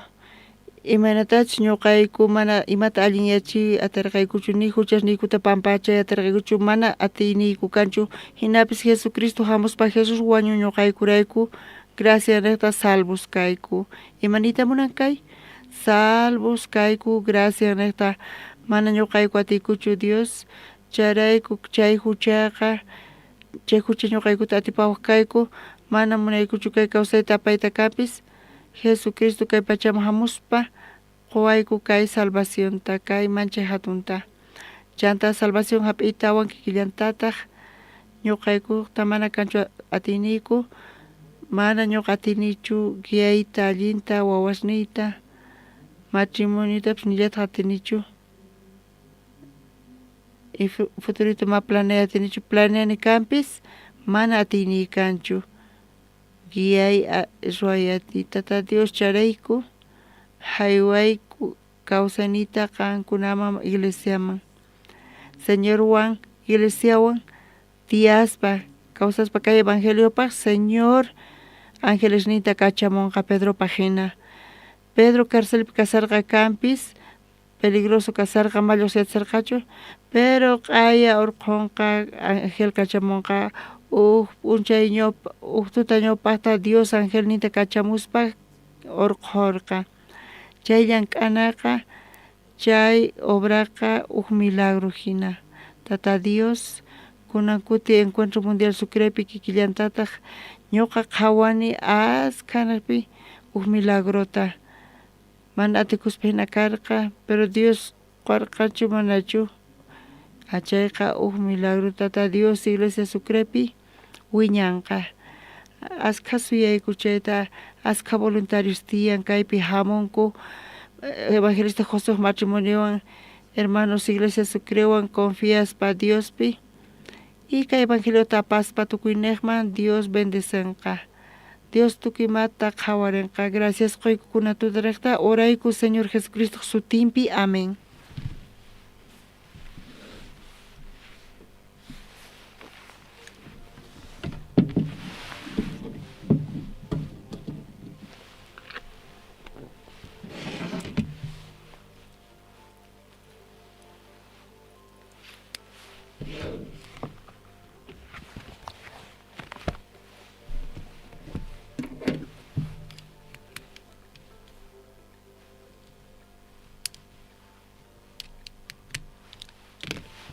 imaynatachus ñoqayku mana imata allinyachiy aterqaykuchu ni juchasniykuta pampachay aterqaykuchu mana atiyniyku kanchu jinapis Jesucristo jamuspa Jesús wañun ñoqaykurayku Gracianejta salvos kayku. Ima niyta munan kay? Salvos kayku gracianejta mana ñuqayku atiykuchu Dios chayrayku chay juchaqa chay jucha ñuqaykuta atipawaj kayku mana munaykuchu kay kawsayta apayta kapis Jesucristo kay pachaman jamuspa quwayku kay salvacionta kay manchay jatunta chanta salvación jap'iytawan kikillantataq ñuqaykuta mana kanchu atiyniyku mana ñuqa atinichu guiayta allinta wawasniyta matrimonioytapis nillataq atinichu y futurito ma planeay atinichu planeani kanpis mana atiyniy kanchu guiay ruway atiy Tata Dios chayrayku jaywayku kawsayniyta qankunaman iglesiaman Señorwan iglesiawan tiyaspa kawsaspa kay evangeliopaj Señor angelesninta kachamonqa Pedropaj jina Pedro carcelpi kasarqa kanpis peligroso kasarqa ma lluqsiyachisarqachu pero q'aya urqhunqa angel kachamonqa uj p'unchay ñawpa uj tuta ñawpajta Dios angelninta kachamuspa urqhorqa chay llank'anaqa chay obraqa uj milagro jina Tata Dios kunan kuti Encuentro Mundial Sucrepi kikillantataq ñuqa qhawani askha uj milagrota mana atikuspa jina karqa pero Dios qorqachu manachu chayqa uj milagro Tata Dios iglesia Sucrepi wiñanqa askha suyayku chayta askha voluntarios tiyan kaypi jamunku evangelista Josuej matrimoniowan hermanos iglesia Sucrewan confiaspa Diospi y kay evangeliota apaspa tukuynejman Dios bendecenqa Dios tukuy imata qhawarenqa gracias qoyku kuna tutarejta orayku Señor Jesucristo sutinpi amén.